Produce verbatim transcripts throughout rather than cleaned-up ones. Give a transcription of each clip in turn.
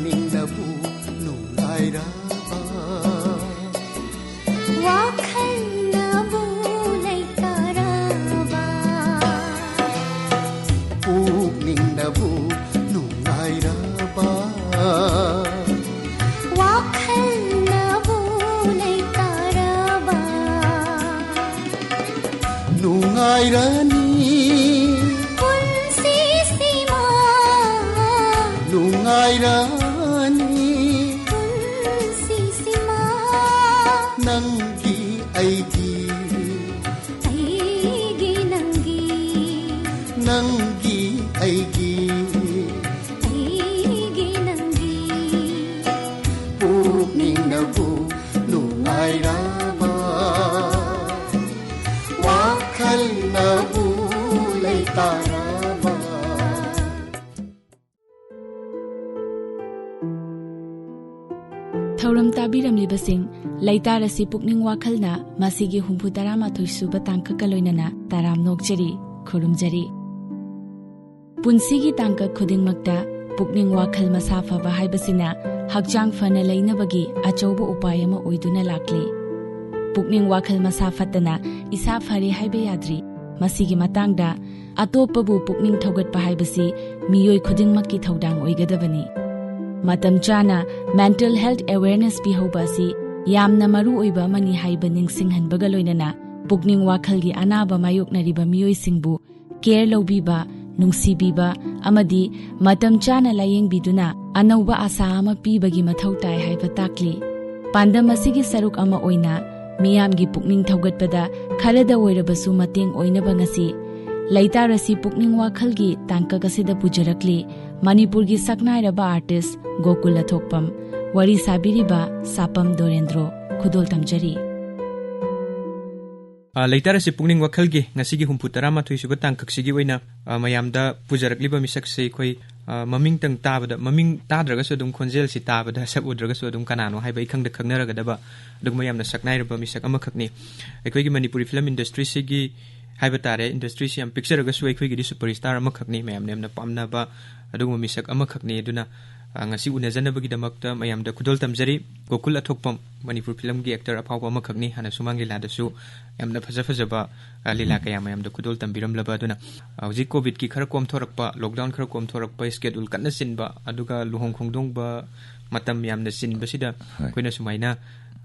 ꯅꯤꯡꯅꯕꯨ ꯅꯨꯡꯉꯥꯏꯔꯕ, ꯋꯥꯈꯜꯅꯕꯨ ꯂꯩꯇꯥꯔꯕ, ꯄꯨꯛꯅꯤꯡꯅꯕꯨ ꯅꯨꯡꯉꯥꯏꯔꯕ, ꯋꯥꯈꯜꯅꯕꯨ ꯂꯩꯇꯥꯔꯕ, ꯅꯨꯡꯉꯥꯏꯔꯅꯤ ꯄꯨꯟꯁꯤꯁꯤꯃ, ꯅꯨꯡꯉꯥꯏꯔꯅꯤ ꯄꯨꯟꯁꯤꯁꯤꯃ, ꯅꯪꯒꯤ ꯑꯩꯒꯤ, ꯑꯩꯒꯤ ꯅꯪꯒꯤ, ꯅꯪꯒꯤ ꯑꯩꯒꯤ, ꯑꯩꯒꯤ ꯅꯪꯒꯤ, ꯄꯨꯛꯅꯤꯡꯅꯕꯨ ꯅꯨꯡꯉꯥꯏꯔꯕ, ꯋꯥꯈꯜꯅꯕꯨ ꯂꯩꯇꯥꯔꯕ꯫ ꯊꯧꯔꯝ ꯇꯥꯕꯤꯔꯝꯂꯤꯕꯁꯤꯡ, ꯂꯩꯇꯥꯔꯁꯤ ꯄꯨꯛꯅꯤꯡ ꯋꯥꯈꯜꯅ ꯃꯁꯤꯒꯤ ꯍꯨꯝꯐꯨ ꯇꯔꯥꯃꯥꯊꯣꯏ ꯁꯨꯕ ꯇꯥꯡꯀꯛꯀ ꯂꯣꯏꯅꯅ ꯇꯔꯥꯝ ꯅꯣꯛꯆꯔꯤ, ꯈꯨꯔꯨꯝꯖꯔꯤ꯫ ꯄꯨꯟꯁꯤꯒꯤ ꯇꯥꯡꯀꯛ ꯈꯨꯗꯤꯡꯃꯛꯇ ꯄꯨꯛꯅꯤꯡ ꯋꯥꯈꯜ ꯃꯁꯥ ꯐꯕ ꯍꯥꯏꯕꯁꯤꯅ ꯍꯛꯆꯥꯡ ꯐꯅ ꯂꯩꯅꯕꯒꯤ ꯑꯆꯧꯕ ꯎꯄꯥꯏ ꯑꯃ ꯑꯣꯏꯗꯨꯅ ꯂꯥꯛꯂꯤ꯫ ꯄꯨꯛꯅꯤꯡ ꯋꯥꯈꯜ ꯃꯁꯥ ꯐꯠꯇꯅ ꯏꯁꯥ ꯐꯔꯦ ꯍꯥꯏꯕ ꯌꯥꯗ꯭ꯔꯤ꯫ ꯃꯁꯤꯒꯤ ꯃꯇꯥꯡꯗ ꯑꯇꯣꯞꯄꯕꯨ ꯄꯨꯛꯅꯤꯡ ꯊꯧꯒꯠꯄ ꯍꯥꯏꯕꯁꯤ ꯃꯤꯑꯣꯏ ꯈꯨꯗꯤꯡꯃꯛꯀꯤ ꯊꯧꯗꯥꯡ ꯑꯣꯏꯒꯗꯕꯅꯤ꯫ ꯃꯇꯝ ꯆꯥꯅ mental health awareness ꯄꯤꯍꯧꯕ ꯑꯁꯤ ꯌꯥꯝꯅ ꯃꯔꯨ ꯑꯣꯏꯕ ꯑꯃꯅꯤ ꯍꯥꯏꯕ ꯅꯤꯡꯁꯤꯡꯍꯟꯕꯒ ꯂꯣꯏꯅꯅ ꯄꯨꯛꯅꯤꯡ ꯋꯥꯈꯜꯒꯤ ꯑꯅꯥꯕ ꯃꯥꯌꯣꯛꯅꯔꯤꯕ ꯃꯤꯑꯣꯏꯁꯤꯡꯕꯨ care ꯂꯧꯕꯤꯕ, ꯅꯨꯡꯁꯤꯕꯤꯕ ꯑꯃꯗꯤ ꯃꯇꯝ ꯆꯥꯅ ꯂꯥꯌꯦꯡꯕꯤꯗꯨꯅ ꯑꯅꯧꯕ ꯑꯥꯁꯥ ꯑꯃ ꯄꯤꯕꯒꯤ ꯃꯊꯧ ꯇꯥꯏ ꯍꯥꯏꯕ ꯇꯥꯛꯂꯤ꯫ ꯄꯥꯟꯗꯝ ꯑꯁꯤꯒꯤ ꯁꯔꯨꯛ ꯑꯃ ꯑꯣꯏꯅ ꯃꯤꯌꯥꯝꯒꯤ ꯄꯨꯛꯅꯤꯡ ꯊꯧꯒꯠꯄꯗ ꯈꯔꯗ ꯑꯣꯏꯔꯕꯁꯨ ꯃꯇꯦꯡ ꯑꯣꯏꯅꯕ ꯉꯁꯤ ꯂꯩꯇꯥꯔꯁꯤ ꯄꯨꯛꯅꯤꯡ ꯋꯥꯈꯜꯒꯤ ꯇꯥꯡꯀꯛ ꯑꯁꯤꯗ ꯄꯨꯖꯔꯛꯂꯤ ꯃꯅꯤꯄꯨꯔꯒꯤ ꯁꯛꯅꯥꯏꯔꯕ artist ꯒꯣꯀꯨꯜ ꯑꯊꯣꯛꯄꯝ, ꯋꯥꯔꯤ ꯁꯥꯕꯤꯔꯤꯕ ꯁꯥꯄꯝ ꯗꯣꯔꯦꯟꯗ꯭ꯔꯣ꯫ ꯈꯨꯗꯣꯜ ꯇꯝꯖꯔꯤ꯫ ꯑ, ꯂꯩꯇꯥꯔꯁꯤ ꯄꯨꯛꯅꯤꯡ ꯋꯥꯈꯜꯒꯤ ꯉꯁꯤꯒꯤ ꯍꯨꯝꯐꯨ ꯇꯔꯥꯃꯥꯊꯣꯏ ꯁꯨꯕ ꯇꯥꯡꯀꯛꯁꯤꯒꯤ ꯑꯣꯏꯅ, ꯑ, ꯃꯌꯥꯝꯗ ꯄꯨꯖꯔꯛꯂꯤꯕ ꯃꯤꯁꯛꯁꯦ ꯑꯩꯈꯣꯏ, ꯑ, ꯃꯃꯤꯡꯇꯪ ꯇꯥꯕꯗ, ꯃꯃꯤꯡ ꯇꯥꯗ꯭ꯔꯒꯁꯨ ꯑꯗꯨꯝ ꯈꯣꯟꯖꯦꯜꯁꯤ ꯇꯥꯕꯗ, ꯁꯛ ꯎꯗ꯭ꯔꯒꯁꯨ ꯑꯗꯨꯝ ꯀꯅꯥꯅꯣ ꯍꯥꯏꯕ ꯏꯈꯪꯗ ꯈꯪꯅꯔꯒꯗꯕ ꯑꯗꯨꯒꯨꯝꯕ ꯌꯥꯝꯅ ꯁꯛꯅꯥꯏꯔꯕ ꯃꯤꯁꯛ ꯑꯃꯈꯛꯅꯤ꯫ ꯑꯩꯈꯣꯏꯒꯤ ꯃꯅꯤꯄꯨꯔꯤ film industryꯁꯤꯒꯤ ꯍꯥꯏꯕ ꯇꯥꯔꯦ, industryꯁꯤ ꯌꯥꯝ ꯄꯤꯛꯆꯔꯒꯁꯨ ꯑꯩꯈꯣꯏꯒꯤꯗꯤ superstar ꯑꯃꯈꯛꯅꯤ, ꯃꯌꯥꯝꯅ ꯌꯥꯝꯅ ꯄꯥꯝꯅꯕ ꯑꯗꯨꯒꯨꯝꯕ ꯃꯤꯁꯛ ꯑꯃꯈꯛꯅꯤ꯫ ꯑꯗꯨꯅ ꯑ, ꯉꯁꯤ ꯎꯅꯖꯅꯕꯒꯤꯗꯃꯛꯇ ꯃꯌꯥꯝꯗ ꯈꯨꯗꯣꯜ ꯇꯝꯖꯔꯤ꯫ ꯒꯣꯀꯨꯜ ꯑꯊꯣꯛꯄꯝ, ꯃꯅꯤꯄꯨꯔ ꯐꯤꯂꯝꯒꯤ ꯑꯦꯛꯇꯔ ꯑꯐꯥꯎꯕ ꯑꯃꯈꯛꯅꯤ꯫ ꯍꯥꯟꯅ ꯁꯨꯃꯥꯡ ꯂꯤꯂꯥꯗꯁꯨ ꯌꯥꯝꯅ ꯐꯖ ꯐꯖꯕ, ꯑ, ꯂꯤꯂꯥ ꯎꯝ꯫ ꯀꯌꯥ ꯃꯌꯥꯝꯗ ꯈꯨꯗꯣꯜ ꯇꯝꯕꯤꯔꯝꯂꯕ꯫ ꯑꯗꯨꯅ, ꯑ, ꯍꯧꯖꯤꯛ ꯀꯣꯚꯤꯗꯀꯤ ꯈꯔ ꯀꯣꯝꯊꯣꯔꯛꯄ, ꯂꯣꯛꯗꯥꯎꯟ ꯈꯔ ꯀꯣꯝꯊꯣꯔꯛꯄ, ꯁ꯭ꯀꯦꯗꯨꯜ ꯀꯟꯅ ꯆꯤꯟꯕ, ꯑꯗꯨꯒ ꯂꯨꯍꯣꯡ ꯈꯣꯡꯗꯣꯡꯕ ꯃꯇꯝ ꯌꯥꯝꯅ ꯆꯤꯟꯕꯁꯤꯗ ꯍꯣꯏ꯫ ꯑꯩꯈꯣꯏꯅ ꯁꯨꯃꯥꯏꯅ,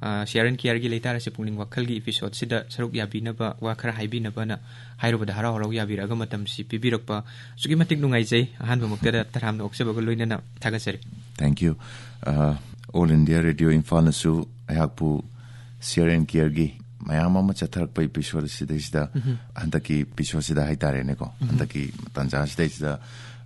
ꯑ, ꯁꯤ ꯑꯥꯔ ꯑꯦꯟ ꯀꯦꯌꯔꯒꯤ ꯂꯩꯇꯥꯔꯁꯦ ꯄꯨꯛꯅꯤꯡ ꯋꯥꯈꯜꯒꯤ ꯏꯄꯤꯁꯣꯗꯁꯤꯗ ꯁꯔꯨꯛ ꯌꯥꯕꯤꯅꯕ ꯋꯥ ꯈꯔ ꯍꯥꯏꯕꯤꯅꯕꯅ ꯍꯥꯏꯔꯨꯕꯗ ꯍꯔꯥꯎ ꯍꯔꯥꯎ ꯌꯥꯕꯤꯔꯛꯑꯒ ꯃꯇꯝꯁꯤ ꯄꯤꯕꯤꯔꯛꯄ ꯑꯁꯨꯛꯀꯤ ꯃꯇꯤꯛ ꯅꯨꯡꯉꯥꯏꯖꯩ꯫ ꯑꯍꯥꯟꯕꯃꯛꯇꯗ ꯇꯔꯥꯝꯅ ꯑꯣꯛꯆꯕꯒ ꯂꯣꯏꯅꯅ ꯊꯥꯒꯠꯆꯔꯤ꯫ Thank you. ꯑ, All India Radio ꯏꯝꯐꯥꯜꯅꯁꯨ ꯑꯩꯍꯥꯛꯄꯨ ꯁꯤ ꯑꯥꯔ ꯑꯦꯟ ꯀꯦꯌꯔꯒꯤ ꯃꯌꯥꯝ ꯑꯃ ꯆꯠꯊꯔꯛꯄ ꯏꯄꯤꯁꯣꯗ ꯑꯁꯤꯗꯩꯁꯤꯗ, ꯎꯝꯍꯨꯝ꯫ ꯍꯟꯗꯛꯀꯤ ꯏꯄꯤꯁꯣꯗꯁꯤꯗ ꯍꯥꯏꯇꯥꯔꯦꯅꯦꯀꯣ, ꯎꯝꯍꯨꯝ꯫ ꯍꯟꯗꯛꯀꯤ ꯇꯥꯟꯖꯥꯁꯤꯗꯩꯁꯤꯗ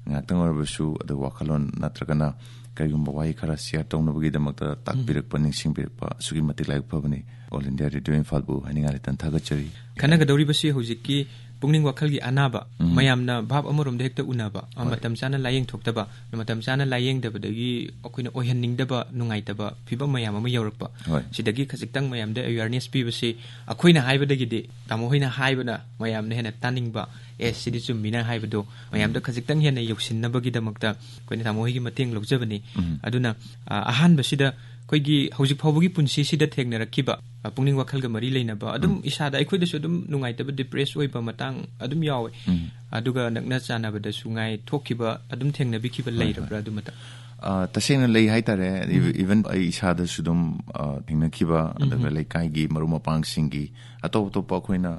ꯉꯥꯏꯍꯥꯛꯇꯪ ꯑꯣꯏꯔꯕꯁꯨ ꯑꯗꯨ ꯋꯥꯈꯜꯂꯣꯟ ꯅꯠꯇ꯭ꯔꯒꯅ ꯀꯔꯤꯒꯨꯝꯕ ꯋꯥꯍꯩ ꯈꯔ ꯁꯤꯌꯥꯔ ꯇꯧꯅꯕꯒꯤꯗꯃꯛꯇ ꯇꯥꯛꯄꯤꯔꯛꯄ, ꯎꯝ꯫ ꯅꯤꯡꯁꯤꯡꯕꯤꯔꯛꯄ ꯑꯁꯨꯛꯀꯤ ꯃꯇꯤꯛ ꯂꯥꯏꯕꯛ ꯐꯕꯅꯤ꯫ All India Radio ꯏꯝꯐꯥꯜꯕꯨ ꯍꯥꯏꯅꯤꯡꯉꯥꯏ ꯂꯩꯇꯅ ꯊꯥꯒꯠꯆꯔꯤ꯫ ꯈꯟꯅꯒꯗꯧꯔꯤꯕꯁꯤ ꯍꯧꯖꯤꯛꯀꯤ ꯄꯨꯛꯅꯤꯡ ꯋꯥꯈꯜꯒꯤ ꯑꯅꯥꯕ, ꯎꯝ꯫ ꯃꯌꯥꯝꯅ ꯚꯥꯞ ꯑꯃꯔꯣꯝꯗ ꯍꯦꯛꯇ ꯎꯅꯕ, ꯍꯣꯏ꯫ ꯃꯇꯝ ꯆꯥꯅ ꯂꯥꯌꯦꯡ ꯊꯣꯛꯇꯕ, ꯃꯇꯝ ꯆꯥꯅ ꯂꯥꯌꯦꯡꯗꯕꯗꯒꯤ ꯑꯩꯈꯣꯏꯅ ꯑꯣꯏꯍꯟꯅꯤꯡꯗꯕ, ꯅꯨꯡꯉꯥꯏꯇꯕ ꯐꯤꯕꯝ ꯃꯌꯥꯝ ꯑꯃ ꯌꯧꯔꯛꯄ꯫ ꯍꯣꯏ꯫ ꯁꯤꯗꯒꯤ ꯈꯖꯤꯛꯇꯪ ꯃꯌꯥꯝꯗ ꯑꯦꯋꯦꯌꯔꯅꯦꯁ ꯄꯤꯕꯁꯤ ꯑꯩꯈꯣꯏꯅ ꯍꯥꯏꯕꯗꯒꯤꯗꯤ ꯇꯥꯃꯣ ꯍꯣꯏꯅ ꯍꯥꯏꯕꯅ ꯃꯌꯥꯝꯅ ꯍꯦꯟꯅ ꯇꯥꯅꯤꯡꯕ, "ꯑꯦ, ꯁꯤꯗꯤ ꯆꯨꯝꯃꯤꯅ" ꯍꯥꯏꯕꯗꯣ ꯃꯌꯥꯝꯗ ꯎꯝ꯫ ꯈꯖꯤꯛꯇꯪ ꯍꯦꯟꯅ ꯌꯧꯁꯤꯟꯅꯕꯒꯤꯗꯃꯛꯇ ꯑꯩꯈꯣꯏꯅ ꯇꯥꯃꯣ ꯍꯣꯏꯒꯤ ꯃꯇꯦꯡ ꯂꯧꯖꯕꯅꯤ꯫ ꯎꯝ꯫ ꯑꯗꯨꯅ, ꯑ, ꯑꯍꯥꯟꯕꯁꯤꯗ ꯑꯩꯈꯣꯏꯒꯤ ꯍꯧꯖꯤꯛ ꯐꯥꯎꯕꯒꯤ ꯄꯨꯟꯁꯤꯁꯤꯗ ꯊꯦꯡꯅꯔꯛꯈꯤꯕ, ꯑ, ꯄꯨꯛꯅꯤꯡ ꯋꯥꯈꯜꯒ ꯃꯔꯤ ꯂꯩꯅꯕ, ꯑꯗꯨꯝ ꯎꯝ꯫ ꯏꯁꯥꯗ ꯑꯩꯈꯣꯏꯗꯁꯨ ꯑꯗꯨꯝ ꯅꯨꯡꯉꯥꯏꯇꯕ, ꯗꯤꯄ꯭ꯔꯦꯁ ꯑꯣꯏꯕ ꯃꯇꯥꯡ ꯑꯗꯨꯝ ꯌꯥꯎꯋꯦ꯫ ꯎꯝ꯫ ꯑꯗꯨꯒ ꯅꯛꯅ ꯆꯥꯟꯅꯕꯗꯁꯨ ꯉꯥꯏ ꯊꯣꯛꯈꯤꯕ, ꯑꯗꯨꯝ ꯊꯦꯡꯅꯕꯤꯈꯤꯕ ꯍꯣꯏ, ꯂꯩꯔꯕ꯭ꯔꯥ ꯍꯣꯏ꯫ ꯑꯗꯨ ꯃꯇꯥꯡ? ꯑ, ꯇꯁꯦꯡꯅ ꯂꯩ ꯍꯥꯏꯇꯥꯔꯦ꯫ ꯎꯝ꯫ Even ꯑꯩ ꯏꯁꯥꯗꯁꯨ ꯑꯗꯨꯝ, ꯑ, ꯊꯦꯡꯅꯈꯤꯕ, ꯑꯗꯨꯒ ꯎꯝ꯫ ꯂꯩꯀꯥꯏꯒꯤ ꯃꯔꯨꯞ ꯃꯄꯥꯡꯁꯤꯡꯒꯤ, ꯑꯇꯣꯞ ꯑꯇꯣꯞꯄ ꯑꯩꯈꯣꯏꯅ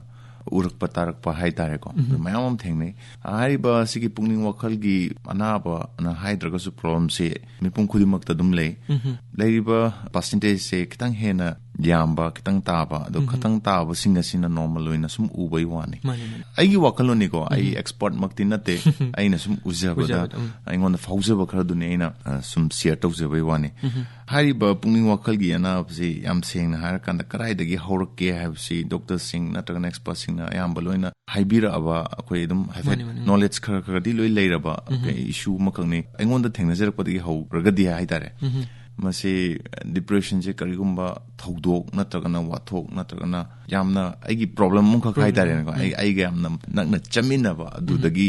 ꯎꯔꯛꯄ ꯇꯥꯔꯛꯄ ꯍꯥꯏꯇꯥꯔꯦꯀꯣ꯫ ꯎꯝ꯫ ꯑꯗꯨ ꯃꯌꯥꯝ ꯑꯃ ꯊꯦꯡꯅꯩ꯫ ꯍꯥꯏꯔꯤꯕ ꯑꯁꯤꯒꯤ ꯄꯨꯛꯅꯤꯡ ꯋꯥꯈꯜꯒꯤ ꯑꯅꯥꯕꯅ ꯍꯥꯏꯗ꯭ꯔꯒꯁꯨ ꯄ꯭ꯔꯣꯕ꯭ꯂꯦꯝꯁꯦ ꯃꯤꯄꯨꯝ ꯈꯨꯗꯤꯡꯃꯛꯇ ꯑꯗꯨꯝ ꯂꯩ꯫ ꯎꯝ꯫ ꯂꯩꯔꯤꯕ ꯄꯥꯔꯁꯦꯟꯇꯦꯖꯁꯦ ꯈꯤꯇꯪ ꯍꯦꯟꯅ ꯌꯥꯝꯕ, ꯈꯤꯇꯪ ꯇꯥꯕ, ꯑꯗꯣ ꯎꯝ꯫ ꯈꯤꯇꯪ ꯇꯥꯕꯁꯤꯡ ꯑꯁꯤꯅ ꯅꯣꯔꯃꯦꯜ ꯑꯣꯏꯅ ꯁꯨꯝ ꯎꯕꯩ ꯋꯥꯅꯤ꯫ ꯃꯥꯅꯦ, ꯃꯥꯅꯦ꯫ ꯑꯩꯒꯤ ꯋꯥꯈꯜꯂꯣꯟꯅꯤꯀꯣ, ꯑꯩ ꯎꯝ꯫ ꯑꯦꯛꯁꯄꯔꯠꯃꯛꯇꯤ ꯅꯠꯇꯦ꯫ ꯑꯩꯅ ꯁꯨꯝ ꯎꯖꯕꯗ, ꯎꯖꯕꯗ, ꯎꯝ꯫ ꯑꯩꯉꯣꯟꯗ ꯐꯥꯎꯖꯕ ꯈꯔꯗꯨꯅꯤ ꯑꯩꯅ, ꯑ, ꯁꯨꯝ ꯁꯤꯌꯔ ꯇꯧꯖꯕꯩ ꯋꯥꯅꯤ꯫ ꯎꯝ꯫ ꯍꯥꯏꯔꯤꯕ ꯄꯨꯛꯅꯤꯡ ꯋꯥꯈꯜꯒꯤ ꯑꯅꯥꯕꯁꯤ ꯌꯥꯝ ꯁꯦꯡꯅ ꯍꯥꯏꯔꯀꯥꯟꯗ ꯀꯗꯥꯏꯗꯒꯤ ꯍꯧꯔꯛꯀꯦ ꯍꯥꯏꯕꯁꯤ ꯗꯣꯛꯇꯔꯁꯤꯡ ꯅꯠꯇ꯭ꯔꯒꯅ ꯑꯦꯛꯁꯄꯔꯠꯁꯤꯡꯅ ꯑꯌꯥꯝꯕ ꯂꯣꯏꯅ ꯍꯥꯏꯕꯤꯔꯛꯑꯕ ꯑꯩꯈꯣꯏ ꯑꯗꯨꯝ ꯍꯥꯏꯐꯦꯠ ꯃꯥꯅꯤ, ꯃꯥꯅꯤ, ꯃꯥꯅꯤ꯫ ꯅꯣꯂꯦꯖ ꯈꯔ ꯈꯔꯗꯤ ꯂꯣꯏ ꯂꯩꯔꯕ ꯎꯝ꯫ ꯏꯁꯨ ꯑꯃꯈꯛꯅꯤ꯫ ꯑꯩꯉꯣꯟꯗ ꯊꯦꯡꯅꯖꯔꯛꯄꯗꯒꯤ ꯍꯧꯔꯒꯗꯤ ꯍꯥꯏꯇꯥꯔꯦ꯫ ꯎꯝ꯫ ꯃꯁꯤ ꯗꯤꯄ꯭ꯔꯦꯁꯟꯁꯦ ꯀꯔꯤꯒꯨꯝꯕ ꯊꯧꯗꯣꯛ ꯅꯠꯇ꯭ꯔꯒꯅ ꯋꯥꯊꯣꯛ ꯅꯠꯇ꯭ꯔꯒꯅ ꯌꯥꯝꯅ ꯑꯩꯒꯤ ꯄ꯭ꯔꯣꯕ꯭ꯂꯦꯝ ꯑꯃꯈꯛ ꯄ꯭ꯔꯣꯕ꯭ꯂꯦꯝ꯫ ꯍꯥꯏꯇꯥꯔꯦꯅꯦꯀꯣ, ꯑꯩ, ꯎꯝ꯫ ꯑꯩꯒ ꯌꯥꯝꯅ ꯅꯛꯅ ꯆꯠꯃꯤꯟꯅꯕ ꯑꯗꯨꯗꯒꯤ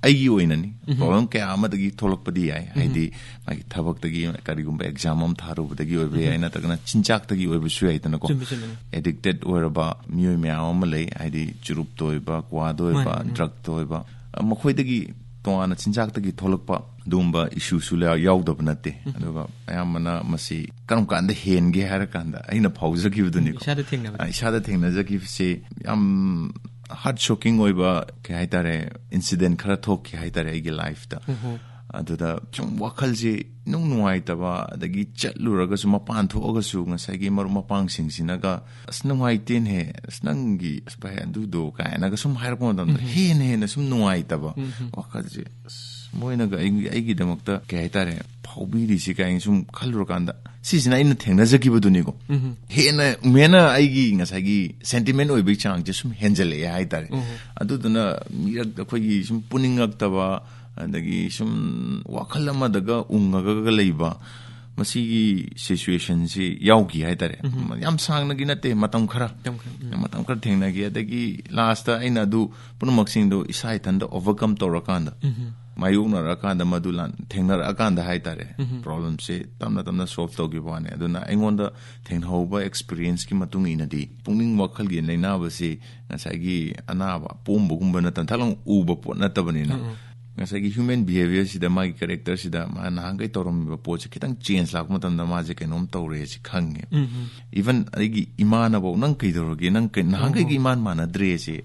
ꯑꯩꯒꯤ ꯑꯣꯏꯅꯅꯤ, ꯄ꯭ꯔꯣꯕ꯭ꯂꯦꯝ ꯀꯌꯥ ꯑꯃꯗꯒꯤ ꯊꯣꯛꯂꯛꯄꯗꯤ ꯌꯥꯏ꯫ ꯍꯥꯏꯗꯤ ꯃꯥꯒꯤ ꯊꯕꯛꯇꯒꯤ, ꯀꯔꯤꯒꯨꯝꯕ ꯑꯦꯛꯖꯥꯝ ꯑꯃ ꯊꯥꯔꯨꯕꯗꯒꯤ ꯑꯣꯏꯕ ꯌꯥꯏ, ꯅꯠꯇ꯭ꯔꯒꯅ ꯆꯤꯟꯖꯥꯛꯇꯒꯤ ꯑꯣꯏꯕꯁꯨ ꯌꯥꯏꯗꯅꯀꯣ꯫ ꯆꯨꯝꯃꯤ, ꯆꯨꯝꯃꯤ꯫ ꯑꯦꯗꯤꯛꯇꯦꯠ ꯑꯣꯏꯔꯕ ꯃꯤꯑꯣꯏ ꯃꯌꯥꯝ ꯑꯃ ꯂꯩ, ꯍꯥꯏꯗꯤ ꯆꯨꯔꯨꯞꯇ ꯑꯣꯏꯕ, ꯀ꯭ꯋꯥꯗ ꯑꯣꯏꯕ, ꯃꯥꯅꯤ, ꯃꯥꯅꯤ꯫ ꯗ꯭ꯔꯛꯇ ꯑꯣꯏꯕ, ꯃꯈꯣꯏꯗꯒꯤ ꯇꯣꯉꯥꯟꯅ ꯆꯤꯟꯖꯥꯛꯇꯒꯤ ꯊꯣꯛꯂꯛꯄ ꯑꯗꯨꯒꯨꯝꯕ ꯏꯁꯨꯁꯨ ꯂꯩ-, ꯌꯥꯎꯗꯕ ꯅꯠꯇꯦ꯫ ꯑꯗꯨꯒ ꯑꯌꯥꯝꯕꯅ ꯃꯁꯤ ꯀꯔꯝ ꯀꯥꯟꯗ ꯍꯦꯟꯒꯦ ꯍꯥꯏꯔꯀꯥꯟꯗ ꯑꯩꯅ ꯐꯥꯎꯖꯈꯤꯕꯗꯨꯅꯤꯀꯣ꯫ ꯏꯁꯥꯗ ꯊꯦꯡꯅꯕꯗ꯫ ꯑ, ꯏꯁꯥꯗ ꯊꯦꯡꯅꯖꯈꯤꯕꯁꯦ ꯌꯥꯝ ꯍꯥꯔꯠ ꯁꯣꯀꯤꯡ ꯑꯣꯏꯕ, ꯀꯩ ꯍꯥꯏꯇꯥꯔꯦ, ꯏꯟꯁꯤꯗꯦꯟ ꯈꯔ ꯊꯣꯛꯈꯤ ꯍꯥꯏꯇꯥꯔꯦ ꯑꯩꯒꯤ ꯂꯥꯏꯐꯇ꯫ ꯑꯗꯨꯗ ꯁꯨꯝ ꯋꯥꯈꯜꯁꯦ ꯅꯨꯡ ꯅꯨꯡꯉꯥꯏꯇꯕ, ꯑꯗꯒꯤ ꯆꯠꯂꯨꯔꯒꯁꯨ, ꯃꯄꯥꯟ ꯊꯣꯛꯑꯒꯁꯨ ꯉꯁꯥꯏꯒꯤ ꯃꯔꯨꯞ ꯃꯄꯥꯡꯁꯤꯡꯁꯤꯅꯒ "ꯑꯁ, ꯅꯨꯡꯉꯥꯏꯇꯦꯅꯦꯍꯦ, ꯑꯁ, ꯅꯪꯒꯤ, ꯑꯁ, ꯚꯥꯏ, ꯑꯗꯨꯗꯣ" ꯀꯥꯏꯅꯒ ꯁꯨꯝ ꯍꯥꯏꯔꯛꯄ ꯃꯇꯝꯗ ꯍꯦꯟꯅ ꯍꯦꯟꯅ ꯁꯨꯝ ꯅꯨꯡꯉꯥꯏꯇꯕ ꯋꯥꯈꯜꯁꯦ꯫ "ꯑꯁ, ꯃꯣꯏꯅꯒ ꯑꯩ-, ꯑꯩꯒꯤꯗꯃꯛꯇ, ꯀꯩ ꯍꯥꯏꯇꯥꯔꯦ, ꯐꯥꯎꯕꯤꯔꯤꯁꯤ" ꯀꯥꯏꯅ ꯁꯨꯝ ꯈꯜꯂꯨꯔꯀꯥꯟꯗ, ꯁꯤꯁꯤꯅ ꯑꯩꯅ ꯊꯦꯡꯅꯖꯈꯤꯕꯗꯨꯅꯤꯀꯣ꯫ ꯍꯦꯟꯅ ꯍꯦꯟꯅ ꯑꯩꯒꯤ ꯉꯁꯥꯏꯒꯤ ꯁꯦꯟꯇꯤꯃꯦꯟ ꯑꯣꯏꯕꯒꯤ ꯆꯥꯡꯁꯦ ꯁꯨꯝ ꯍꯦꯟꯖꯜꯂꯛꯑꯦ ꯍꯥꯏꯇꯥꯔꯦ꯫ ꯑꯗꯨꯗꯨꯅ ꯃꯤꯔꯛ ꯑꯩꯈꯣꯏꯒꯤ ꯁꯨꯝ ꯄꯨꯅꯤꯡꯉꯛꯇꯕ, ꯑꯗꯒꯤ ꯁꯨꯝ ꯋꯥꯈꯜ ꯑꯃꯗꯒ ꯎꯪꯉꯒ ꯂꯩꯕ, ꯃꯁꯤꯒꯤ ꯁꯤꯆꯨꯋꯦꯁꯟꯁꯤ ꯌꯥꯎꯈꯤ ꯍꯥꯏꯇꯥꯔꯦ꯫ ꯌꯥꯝ ꯁꯥꯡꯅꯒꯤ ꯅꯠꯇꯦ, ꯃꯇꯝ ꯈꯔ꯫ ꯃꯇꯝ ꯈꯔ, ꯎꯝ꯫ ꯃꯇꯝ ꯈꯔ ꯊꯦꯡꯅꯈꯤ꯫ ꯑꯗꯒꯤ ꯂꯥꯁꯇ ꯑꯩꯅ ꯑꯗꯨ ꯄꯨꯝꯅꯃꯛꯁꯤꯡꯗꯣ ꯏꯁꯥ ꯏꯊꯟꯇ ꯑꯣꯚꯔꯀꯝ ꯇꯧꯔꯀꯥꯟꯗ, ꯃꯥꯌꯣꯛꯅꯔꯀꯥꯟꯗ, ꯃꯗꯨ ꯂꯥꯟ-, ꯊꯦꯡꯅꯔꯛꯑꯀꯥꯟꯗ ꯍꯥꯏꯇꯥꯔꯦ, ꯄ꯭ꯔꯣꯕ꯭ꯂꯦꯝꯁꯦ ꯇꯞꯅ ꯇꯞꯅ ꯁꯣꯜꯕ ꯇꯧꯈꯤꯕ ꯋꯥꯅꯤ꯫ ꯑꯗꯨꯅ ꯑꯩꯉꯣꯟꯗ ꯊꯦꯡꯅꯍꯧꯕ ꯑꯦꯛꯁꯄꯤꯔꯤꯌꯦꯟꯁꯀꯤ ꯃꯇꯨꯡ ꯏꯟꯅꯗꯤ, ꯄꯨꯛꯅꯤꯡ ꯋꯥꯈꯜꯒꯤ ꯂꯥꯏꯅꯥꯕꯁꯤ ꯉꯁꯥꯏꯒꯤ ꯑꯅꯥꯕ ꯑꯄꯣꯝꯕꯒꯨꯝꯕ ꯅꯠꯇꯅ, ꯊꯛꯂꯥꯎ ꯎꯕ ꯄꯣꯠ ꯅꯠꯇꯕꯅꯤꯅ, ꯉꯁꯥꯏꯒꯤ ꯍ꯭ꯌꯨꯃꯦꯟ ꯕꯤꯍꯦꯕꯤꯌꯔꯁꯤꯗ, ꯃꯥꯒꯤ ꯀꯦꯔꯦꯛꯇꯔꯁꯤꯗ, ꯃꯥ ꯅꯍꯥꯟꯈꯩ ꯇꯧꯔꯝꯃꯤꯕ ꯄꯣꯠꯁꯦ ꯈꯤꯇꯪ ꯆꯦꯟꯖ ꯂꯥꯛꯄ ꯃꯇꯝꯗ ꯃꯥꯁꯦ ꯀꯩꯅꯣꯝ ꯇꯧꯔꯦꯁꯤ ꯈꯪꯉꯦ꯫ ꯏꯚꯟ ꯑꯩꯒꯤ ꯏꯃꯥꯅꯐꯧ, "ꯅꯪ ꯀꯩꯗꯧꯔꯒꯦ? ꯅꯪ ꯀꯩ-, ꯅꯍꯥꯟꯈꯩꯒ ꯏꯃꯥꯟ ꯃꯥꯟꯅꯗ꯭ꯔꯦꯁꯦ"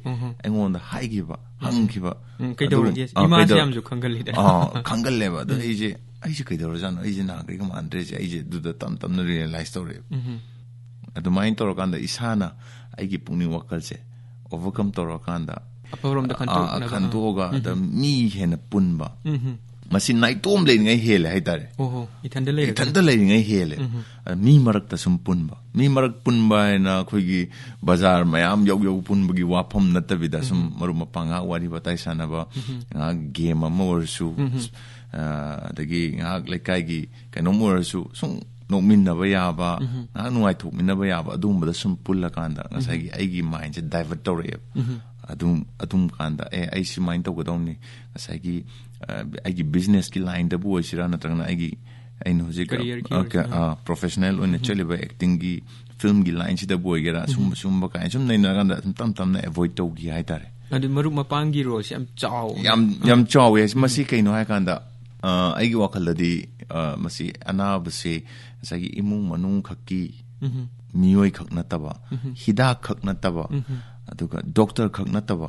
ꯑꯩꯉꯣꯟꯗ ꯍꯥꯏꯈꯤꯕ, ꯍꯪꯈꯤꯕ꯫ ꯎꯝ, ꯀꯩꯗꯧꯔꯒꯦ? ꯑꯗꯨ-, ꯑꯥ, ꯏꯃꯥꯁꯦ ꯀꯩꯗꯧ-, ꯌꯥꯝꯁꯨ ꯈꯪꯒꯜꯂꯤꯗ꯫ ꯑꯥ, ꯈꯪꯒꯜꯂꯦꯕ꯫ ꯑꯗꯣ ꯑꯩꯁꯦ, "ꯑꯩꯁꯦ ꯀꯩꯗꯧꯔꯖꯥꯠꯅꯣ? ꯑꯩꯁꯦ ꯅꯍꯥꯟꯈꯩꯒ ꯃꯥꯟꯅꯗ꯭ꯔꯦꯁꯦ", ꯑꯩꯁꯦ ꯑꯗꯨꯗ ꯇꯞ ꯇꯞꯅ ꯔꯤꯌꯦꯂꯥꯏꯁ ꯇꯧꯔꯛꯑꯦꯕ꯫ ꯑꯗꯨꯃꯥꯏꯅ ꯇꯧꯔꯀꯥꯟꯗ ꯏꯁꯥꯅ ꯑꯩꯒꯤ ꯄꯨꯛꯅꯤꯡ ꯋꯥꯈꯜꯁꯦ ꯑꯣꯚꯔꯀꯝ ꯇꯧꯔꯀꯥꯟꯗ, ꯑꯐꯕꯔꯣꯝꯗ ꯑ, ꯈꯟꯇꯣꯛꯅꯕ꯫ ꯈꯟꯇꯣꯛꯑꯒ, ꯑꯗ ꯃꯤ ꯍꯦꯟꯅ ꯄꯨꯟꯕ꯫ ꯃꯁꯤ ꯅꯥꯏꯇꯣꯝ ꯂꯩꯔꯤꯉꯩ ꯍꯦꯜꯂꯦ ꯍꯥꯏꯇꯥꯔꯦ꯫ ꯑꯣꯍꯣ, ꯏꯊꯟꯗ ꯂꯩꯔꯒ꯫ ꯏꯊꯟꯇ ꯂꯩꯔꯤꯉꯩ ꯍꯦꯜꯂꯦ꯫ ꯑ, ꯃꯤ ꯃꯔꯛꯇ ꯁꯨꯝ ꯄꯨꯟꯕ꯫ ꯃꯤ ꯃꯔꯛ ꯄꯨꯟꯕ ꯍꯥꯏꯅ ꯑꯩꯈꯣꯏꯒꯤ ꯕꯖꯥꯔ ꯃꯌꯥꯝ ꯌꯧ ꯌꯧ ꯄꯨꯟꯕꯒꯤ ꯋꯥꯐꯝ ꯅꯠꯇꯕꯤꯗ, ꯁꯨꯝ ꯃꯔꯨꯞ ꯃꯄꯥꯡ ꯉꯥꯏꯍꯥꯛ ꯋꯥꯔꯤ ꯋꯥꯇꯥꯏ ꯁꯥꯟꯅꯕ, ꯉꯥꯏꯍꯥꯛ ꯒꯦꯝ ꯑꯃ ꯑꯣꯏꯔꯁꯨ, ꯑ, ꯑꯗꯒꯤ ꯉꯥꯏꯍꯥꯛ ꯂꯩꯀꯥꯏꯒꯤ ꯀꯩꯅꯣꯝ ꯑꯣꯏꯔꯁꯨ, ꯁꯨꯝ ꯅꯣꯛꯃꯤꯟꯅꯕ ꯌꯥꯕ, ꯉꯥꯏꯍꯥꯛ ꯅꯨꯡꯉꯥꯏꯊꯣꯛꯃꯤꯟꯅꯕ ꯌꯥꯕ, ꯑꯗꯨꯒꯨꯝꯕꯗ ꯁꯨꯝ ꯄꯨꯜꯂꯀꯥꯟꯗ ꯉꯁꯥꯏꯒꯤ ꯑꯩꯒꯤ ꯃꯥꯏꯟꯁꯦ ꯗꯥꯏꯚꯔꯠ ꯇꯧꯔꯛꯑꯦꯕ꯫ ꯑꯗꯨꯝ ꯑꯗꯨꯝ ꯀꯥꯟꯗ ꯑꯦ ꯑꯩ ꯁꯨꯃꯥꯏꯅ ꯇꯧꯒꯗꯧꯅꯤ, ꯉꯁꯥꯏꯒꯤ ꯑ, ꯑꯩꯒꯤ ꯕꯤꯖꯤꯅꯦꯁꯀꯤ ꯂꯥꯏꯟꯗꯕꯨ ꯑꯣꯏꯁꯤꯔꯥ ꯅꯠꯇ꯭ꯔꯒꯅ ꯑꯩꯒꯤ ꯑꯩꯅ ꯍꯧꯖꯤꯛ Careerꯒꯤ ꯑ, ꯑꯣꯏꯁꯤꯔꯥ? ꯑ, ꯄ꯭ꯔꯣꯐꯦꯁꯅꯦꯜ ꯑꯣꯏꯅ ꯆꯠꯂꯤꯕ ꯑꯦꯛꯇꯤꯡꯒꯤ ꯐꯤꯜꯝꯒꯤ ꯂꯥꯏꯟꯁꯤꯗꯕꯨ ꯑꯣꯏꯒꯦꯔꯥ, ꯁꯨꯝꯕ ꯁꯨꯝꯕ ꯀꯥꯏꯅ ꯁꯨꯝ ꯂꯩꯅꯔꯀꯥꯟꯗ ꯁꯨꯝ ꯇꯞ ꯇꯞꯅ ꯑꯦꯚꯣꯏꯗ ꯇꯧꯈꯤ ꯍꯥꯏꯇꯥꯔꯦ꯫ ꯑꯗꯨ ꯃꯔꯨꯞ ꯃꯄꯥꯡꯒꯤ ꯔꯣꯜꯁꯦ ꯌꯥꯝ ꯆꯥꯎꯅ ꯌꯥꯝ ꯌꯥꯝ ꯆꯥꯎꯋꯦ꯫ ꯃꯁꯤ ꯀꯩꯅꯣ ꯍꯥꯏꯀꯥꯟꯗ ꯑ, ꯑꯩꯒꯤ ꯋꯥꯈꯜꯗꯗꯤ ꯑ, ꯃꯁꯤ ꯑꯅꯥꯕꯁꯦ ꯉꯁꯥꯏꯒꯤ ꯏꯃꯨꯡ ꯃꯅꯨꯡ ꯈꯛꯀꯤ ꯃꯤꯑꯣꯏ ꯈꯛ ꯅꯠꯇꯕ, ꯍꯤꯗꯥꯛ ꯈꯛ ꯅꯠꯇꯕ, ꯑꯗꯨꯒ ꯗꯣꯛꯇꯔ ꯈꯛ ꯅꯠꯇꯕ,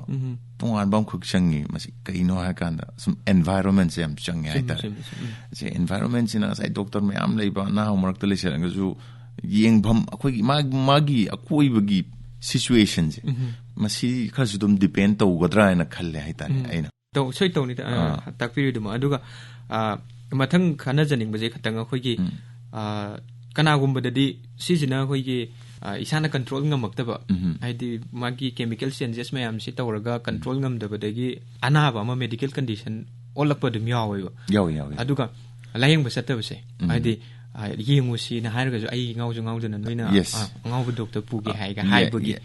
ꯇꯣꯉꯥꯟꯕ ꯑꯃꯈꯛ ꯆꯪꯉꯤ꯫ ꯃꯁꯤ ꯀꯩꯅꯣ ꯍꯥꯏꯀꯥꯟꯗ ꯁꯨꯝ ꯑꯦꯟꯚꯥꯏꯔꯣꯟꯃꯦꯟꯁꯦ ꯌꯥꯝ ꯆꯪꯉꯦ ꯍꯥꯏꯇꯥꯔꯦ꯫ ꯆꯨꯝꯃꯤ, ꯆꯨꯝꯃꯤ, ꯎꯝ꯫ ꯁꯤ ꯑꯦꯟꯚꯥꯏꯔꯣꯟꯃꯦꯟꯁꯤꯅ ꯉꯁꯥꯏ ꯗꯣꯛꯇꯔ ꯃꯌꯥꯝ ꯂꯩꯕ ꯑꯅꯥꯕ ꯃꯔꯛꯇ ꯂꯩꯁꯜꯂꯒꯁꯨ ꯌꯦꯡꯐꯝ ꯑꯩꯈꯣꯏꯒꯤ ꯃꯥꯒꯤ ꯃꯥꯒꯤ ꯑꯀꯣꯏꯕꯒꯤ ꯁꯤꯆꯨꯋꯦꯁꯟꯁꯦ ꯃꯁꯤ ꯈꯔꯁꯨ ꯑꯗꯨꯝ ꯗꯤꯄꯦꯟ ꯇꯧꯒꯗ꯭ꯔꯥ ꯍꯥꯏꯅ ꯈꯜꯂꯦ ꯍꯥꯏꯇꯥꯔꯦ꯫ ꯑꯩꯅ ꯇꯧ ꯁꯣꯏ ꯇꯧꯅꯤꯗ ꯑ, ꯑꯥ꯫ ꯇꯥꯛꯄꯤꯔꯤꯗꯨꯃ꯫ ꯑꯗꯨꯒ ꯑ, ꯃꯊꯪ ꯈꯟꯅꯖꯅꯤꯡꯕꯁꯦ ꯈꯇꯪ ꯑꯩꯈꯣꯏꯒꯤ ꯑ, ꯀꯅꯥꯒꯨꯝꯕꯗꯗꯤ ꯁꯤꯁꯤꯅ ꯑꯩꯈꯣꯏꯒꯤ ꯑ, ꯏꯁꯥꯅ ꯀꯟꯇ꯭ꯔꯣꯜ ꯉꯝꯃꯛꯇꯕ, ꯍꯥꯏꯗꯤ ꯃꯥꯒꯤ ꯀꯦꯃꯤꯀꯦꯜ ꯆꯦꯟꯖꯦꯁ ꯃꯌꯥꯝꯁꯤ ꯇꯧꯔꯒ ꯀꯟꯇ꯭ꯔꯣꯜ ꯉꯝꯗꯕꯗꯒꯤ ꯑꯅꯥꯕ ꯑꯃ ꯃꯦꯗꯤꯀꯦꯜ ꯀꯟꯗꯤꯁꯟ ꯑꯣꯜꯂꯛꯄ ꯑꯗꯨꯝ ꯌꯥꯎꯋꯦꯕ꯫ ꯌꯥꯎꯋꯤ, ꯌꯥꯎꯋꯤ꯫ ꯑꯗꯨꯒ ꯂꯥꯏꯌꯦꯡꯕ ꯆꯠꯇꯕꯁꯦ, ꯍꯥꯏꯗꯤ ꯑ, ꯌꯦꯡꯉꯨꯁꯤꯅ ꯍꯥꯏꯔꯒꯁꯨ ꯑꯩ ꯉꯥꯎꯁꯨ ꯉꯥꯎꯗꯅ ꯅꯣꯏꯅ Yes. ꯑ, ꯑꯉꯥꯎꯕ ꯗꯣꯛꯇꯔ ꯄꯨꯒꯦ ꯍꯥꯏꯒ Yeah, ꯍꯥꯏꯕꯒꯤ yeah.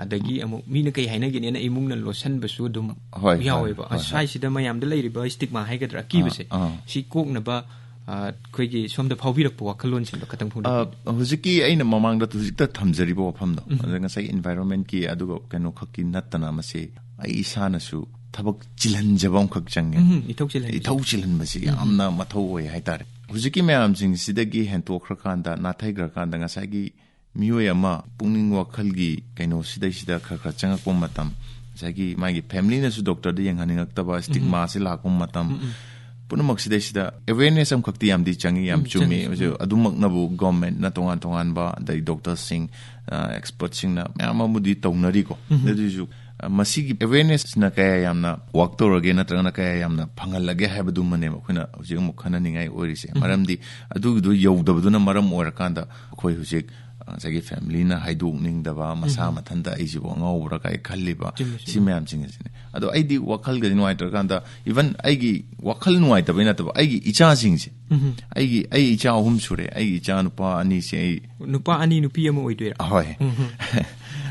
ꯑꯗꯒꯤ ꯑꯃꯨꯛ ꯃꯤꯅ ꯀꯩ ꯍꯥꯏꯅꯒꯦꯅꯦꯅ ꯏꯃꯨꯡꯅ ꯂꯣꯠꯁꯟꯕꯁꯨ ꯑꯗꯨꯝ ꯍꯣꯏ, ꯍꯣꯏ, ꯌꯥꯎꯋꯦꯕ꯫ ꯍꯣꯏ, ꯍꯣꯏ꯫ ꯁ꯭ꯋꯥꯏꯁꯤꯗ ꯃꯌꯥꯝꯗ ꯂꯩꯔꯤꯕ ꯁ꯭ꯇꯤꯛꯃꯥ ꯍꯥꯏꯒꯗ꯭ꯔꯥ, ꯑꯀꯤꯕꯁꯦ, ꯑꯥ, ꯑꯥ꯫ ꯁꯤ ꯀꯣꯛꯅꯕ ꯑ, ꯑꯩꯈꯣꯏꯒꯤ ꯁꯣꯝꯗ ꯐꯥꯎꯕꯤꯔꯛꯄ ꯋꯥꯈꯜꯂꯣꯟꯁꯤꯡꯗꯣ ꯈꯇꯪ ꯐꯣꯡꯗꯣꯛꯄꯤꯌꯨ꯫ ꯑ, ꯍꯧꯖꯤꯛꯀꯤ ꯑꯩꯅ ꯃꯃꯥꯡꯗ ꯍꯧꯖꯤꯛꯇ ꯊꯝꯖꯔꯤꯕ ꯋꯥꯐꯝꯗꯣ, ꯑꯗ ꯉꯁꯥꯏꯒꯤ ꯏꯟꯚꯥꯏꯔꯣꯟꯃꯦꯟꯀꯤ ꯑꯗꯨꯒ ꯀꯩꯅꯣ ꯈꯛꯀꯤ ꯅꯠꯇꯅ ꯃꯁꯤ ꯑꯩ ꯏꯁꯥꯅꯁꯨ ꯊꯕꯛ ꯆꯤꯜꯍꯟꯖꯕ ꯑꯃꯈꯛ ꯆꯪꯉꯦ꯫ ꯎꯝ, ꯏꯊꯧ ꯆꯤꯜꯍꯟꯕꯁꯦ꯫ ꯏꯊꯧ ꯆꯤꯜꯍꯟꯕꯁꯤ ꯌꯥꯝꯅ ꯃꯊꯧ ꯑꯣꯏ ꯍꯥꯏꯇꯥꯔꯦ꯫ ꯍꯧꯖꯤꯛꯀꯤ ꯃꯌꯥꯝꯁꯤꯡꯁꯤꯗꯒꯤ ꯍꯦꯟꯇꯣꯛꯈ꯭ꯔꯀꯥꯟꯗ, ꯅꯥꯊꯩꯈ꯭ꯔꯀꯥꯟꯗ ꯉꯁꯥꯏꯒꯤ ꯃꯤꯑꯣꯏ ꯑꯃ ꯄꯨꯛꯅꯤꯡ ꯋꯥꯈꯜꯒꯤ ꯀꯩꯅꯣꯁꯤꯗꯩꯁꯤꯗ ꯈꯔ ꯈꯔ ꯆꯪꯉꯛꯄ ꯃꯇꯝ, ꯉꯁꯥꯏꯒꯤ ꯃꯥꯒꯤ ꯐꯦꯃꯤꯂꯤꯅꯁꯨ ꯗꯣꯛꯇꯔꯗ ꯌꯦꯡꯍꯟꯅꯤꯡꯉꯛꯇꯕ ꯁ꯭ꯇꯤꯛꯃꯥꯁꯤ ꯂꯥꯛꯄ ꯃꯇꯝ, ꯄꯨꯝꯅꯃꯛꯁꯤꯗꯩꯁꯤꯗ ꯑꯦꯋꯦꯔꯅꯦꯁ ꯑꯃꯈꯛꯇꯤ ꯌꯥꯝꯗꯤ ꯆꯪꯉꯤ, ꯌꯥꯝ ꯎꯝ, ꯆꯨꯝꯃꯤ꯫ ꯆꯪꯉꯤ, ꯍꯧꯖꯤꯛ ꯑꯗꯨꯃꯛꯅꯕꯨ ꯒꯣꯔꯃꯦꯟꯠꯅ ꯇꯣꯉꯥꯟ ꯇꯣꯉꯥꯟꯕ, ꯑꯗꯩ ꯗꯣꯛꯇꯔꯁꯤꯡ, ꯑ, ꯑꯦꯛꯁꯄꯔꯠꯁꯤꯡꯅ ꯃꯌꯥꯝ ꯑꯃꯕꯨꯗꯤ ꯇꯧꯅꯔꯤꯀꯣ꯫ ꯑꯗꯨꯏꯁꯨ, ꯑ, ꯃꯁꯤꯒꯤ ꯑꯦꯋꯦꯔꯅꯦꯁꯁꯤꯅ ꯀꯌꯥ ꯌꯥꯝꯅ ꯋꯥꯛ ꯇꯧꯔꯒꯦ ꯅꯠꯇ꯭ꯔꯒꯅ ꯀꯌꯥ ꯌꯥꯝꯅ ꯐꯪꯍꯜꯂꯒꯦ ꯍꯥꯏꯕꯗꯨꯃꯅꯦꯕ ꯑꯩꯈꯣꯏꯅ ꯍꯧꯖꯤꯛ ꯑꯃꯨꯛ ꯈꯟꯅꯅꯤꯡꯉꯥꯏ ꯑꯣꯏꯔꯤꯁꯦ꯫ ꯃꯔꯝꯗꯤ ꯑꯗꯨꯒꯤꯗꯣ ꯌꯧꯗꯕꯗꯨꯅ ꯃꯔꯝ ꯑꯣꯏꯔꯀꯥꯟꯗ ꯑꯩꯈꯣꯏ ꯍꯧꯖꯤꯛ, ꯑ, ꯉꯁꯥꯏꯒꯤ ꯐꯦꯃꯤꯂꯤꯅ ꯍꯥꯏꯗꯣꯛꯅꯤꯡꯗꯕ, ꯃꯁꯥ ꯃꯊꯟꯇ ꯑꯩꯁꯤꯕꯨ ꯑꯉꯥꯎꯕ꯭ꯔꯥ ꯀꯥꯏ ꯈꯜꯂꯤꯕ, ꯆꯨꯝꯃꯤ, ꯁꯤ ꯆꯨꯝꯃꯤ꯫ ꯃꯌꯥꯝꯁꯤꯡ ꯑꯁꯤꯅꯤ꯫ ꯑꯗꯣ ꯑꯩꯗꯤ ꯋꯥꯈꯜꯒꯗꯤ ꯅꯨꯡꯉꯥꯏꯇ꯭ꯔꯀꯥꯟꯗ, ꯏꯚꯟ ꯑꯩꯒꯤ ꯋꯥꯈꯜ ꯅꯨꯡꯉꯥꯏꯇꯕꯩ ꯅꯠꯇꯕ, ꯑꯩꯒꯤ ꯏꯆꯥꯁꯤꯡꯁꯦ, ꯑꯩꯒꯤ, ꯑꯩ ꯏꯆꯥ ꯑꯍꯨꯝ ꯁꯨꯔꯦ, ꯑꯩꯒꯤ ꯏꯆꯥ ꯅꯨꯄꯥ ꯑꯅꯤꯁꯦ ꯑꯩ ꯅꯨꯄꯥ ꯑꯅꯤ, ꯅꯨꯄꯤ ꯑꯃ ꯑꯣꯏꯗꯣꯏꯔꯥ? ꯍꯣꯏ꯫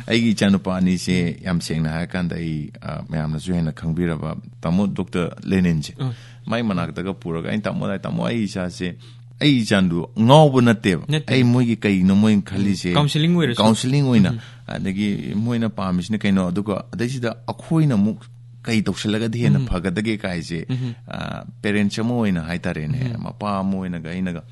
ꯑꯩꯒꯤ ꯏꯆꯥꯅꯨꯄꯥ ꯑꯅꯤꯁꯦ, ꯌꯥꯝ ꯁꯦꯡꯅ ꯍꯥꯏꯔꯀꯥꯟꯗ, ꯑꯩ, ꯑ, ꯃꯌꯥꯝꯅꯁꯨ ꯍꯦꯟꯅ ꯈꯪꯕꯤꯔꯕ ꯇꯥꯃꯣ ꯗꯣꯛꯇꯔ ꯂꯦꯅꯤꯟꯁꯦ, ꯎꯝ꯫ ꯃꯥꯏ ꯃꯅꯥꯛꯇꯒ ꯄꯨꯔꯒ ꯑꯩꯅ, "ꯇꯥꯃꯣ, ꯇꯥꯃꯣ, ꯑꯩ ꯏꯆꯥꯁꯦ, ꯑꯩ ꯏꯆꯥꯗꯨ ꯉꯥꯎꯕ ꯅꯠꯇꯦꯕ, ꯅꯠꯇꯦ꯫ ꯑꯩ ꯃꯣꯏꯒꯤ ꯀꯩꯅꯣ ꯃꯣꯏꯅ ꯈꯜꯂꯤꯁꯦ, counselling ꯑꯣꯏꯔꯁꯨ꯫ Counselling ꯑꯣꯏꯅ, ꯎꯝ꯫ ꯑꯗꯒꯤ ꯃꯣꯏꯅ ꯄꯥꯝꯃꯤꯁꯤꯅ ꯀꯩꯅꯣ, ꯑꯗꯨꯒ ꯑꯗꯩꯁꯤꯗ ꯑꯩꯈꯣꯏꯅ ꯑꯃꯨꯛ ꯀꯩ ꯇꯧꯁꯜꯂꯒꯗꯤ ꯍꯦꯟꯅ ꯎꯝ꯫ ꯐꯒꯗꯒꯦ ꯀꯥꯏꯁꯦ, ꯎꯝ꯫ ꯑ, parents ꯑꯃ ꯑꯣꯏꯅ ꯍꯥꯏꯇꯥꯔꯦꯅꯦ, ꯎꯝ꯫ ꯃꯄꯥ ꯑꯃ ꯑꯣꯏꯅꯒ ꯑꯩꯅꯒ,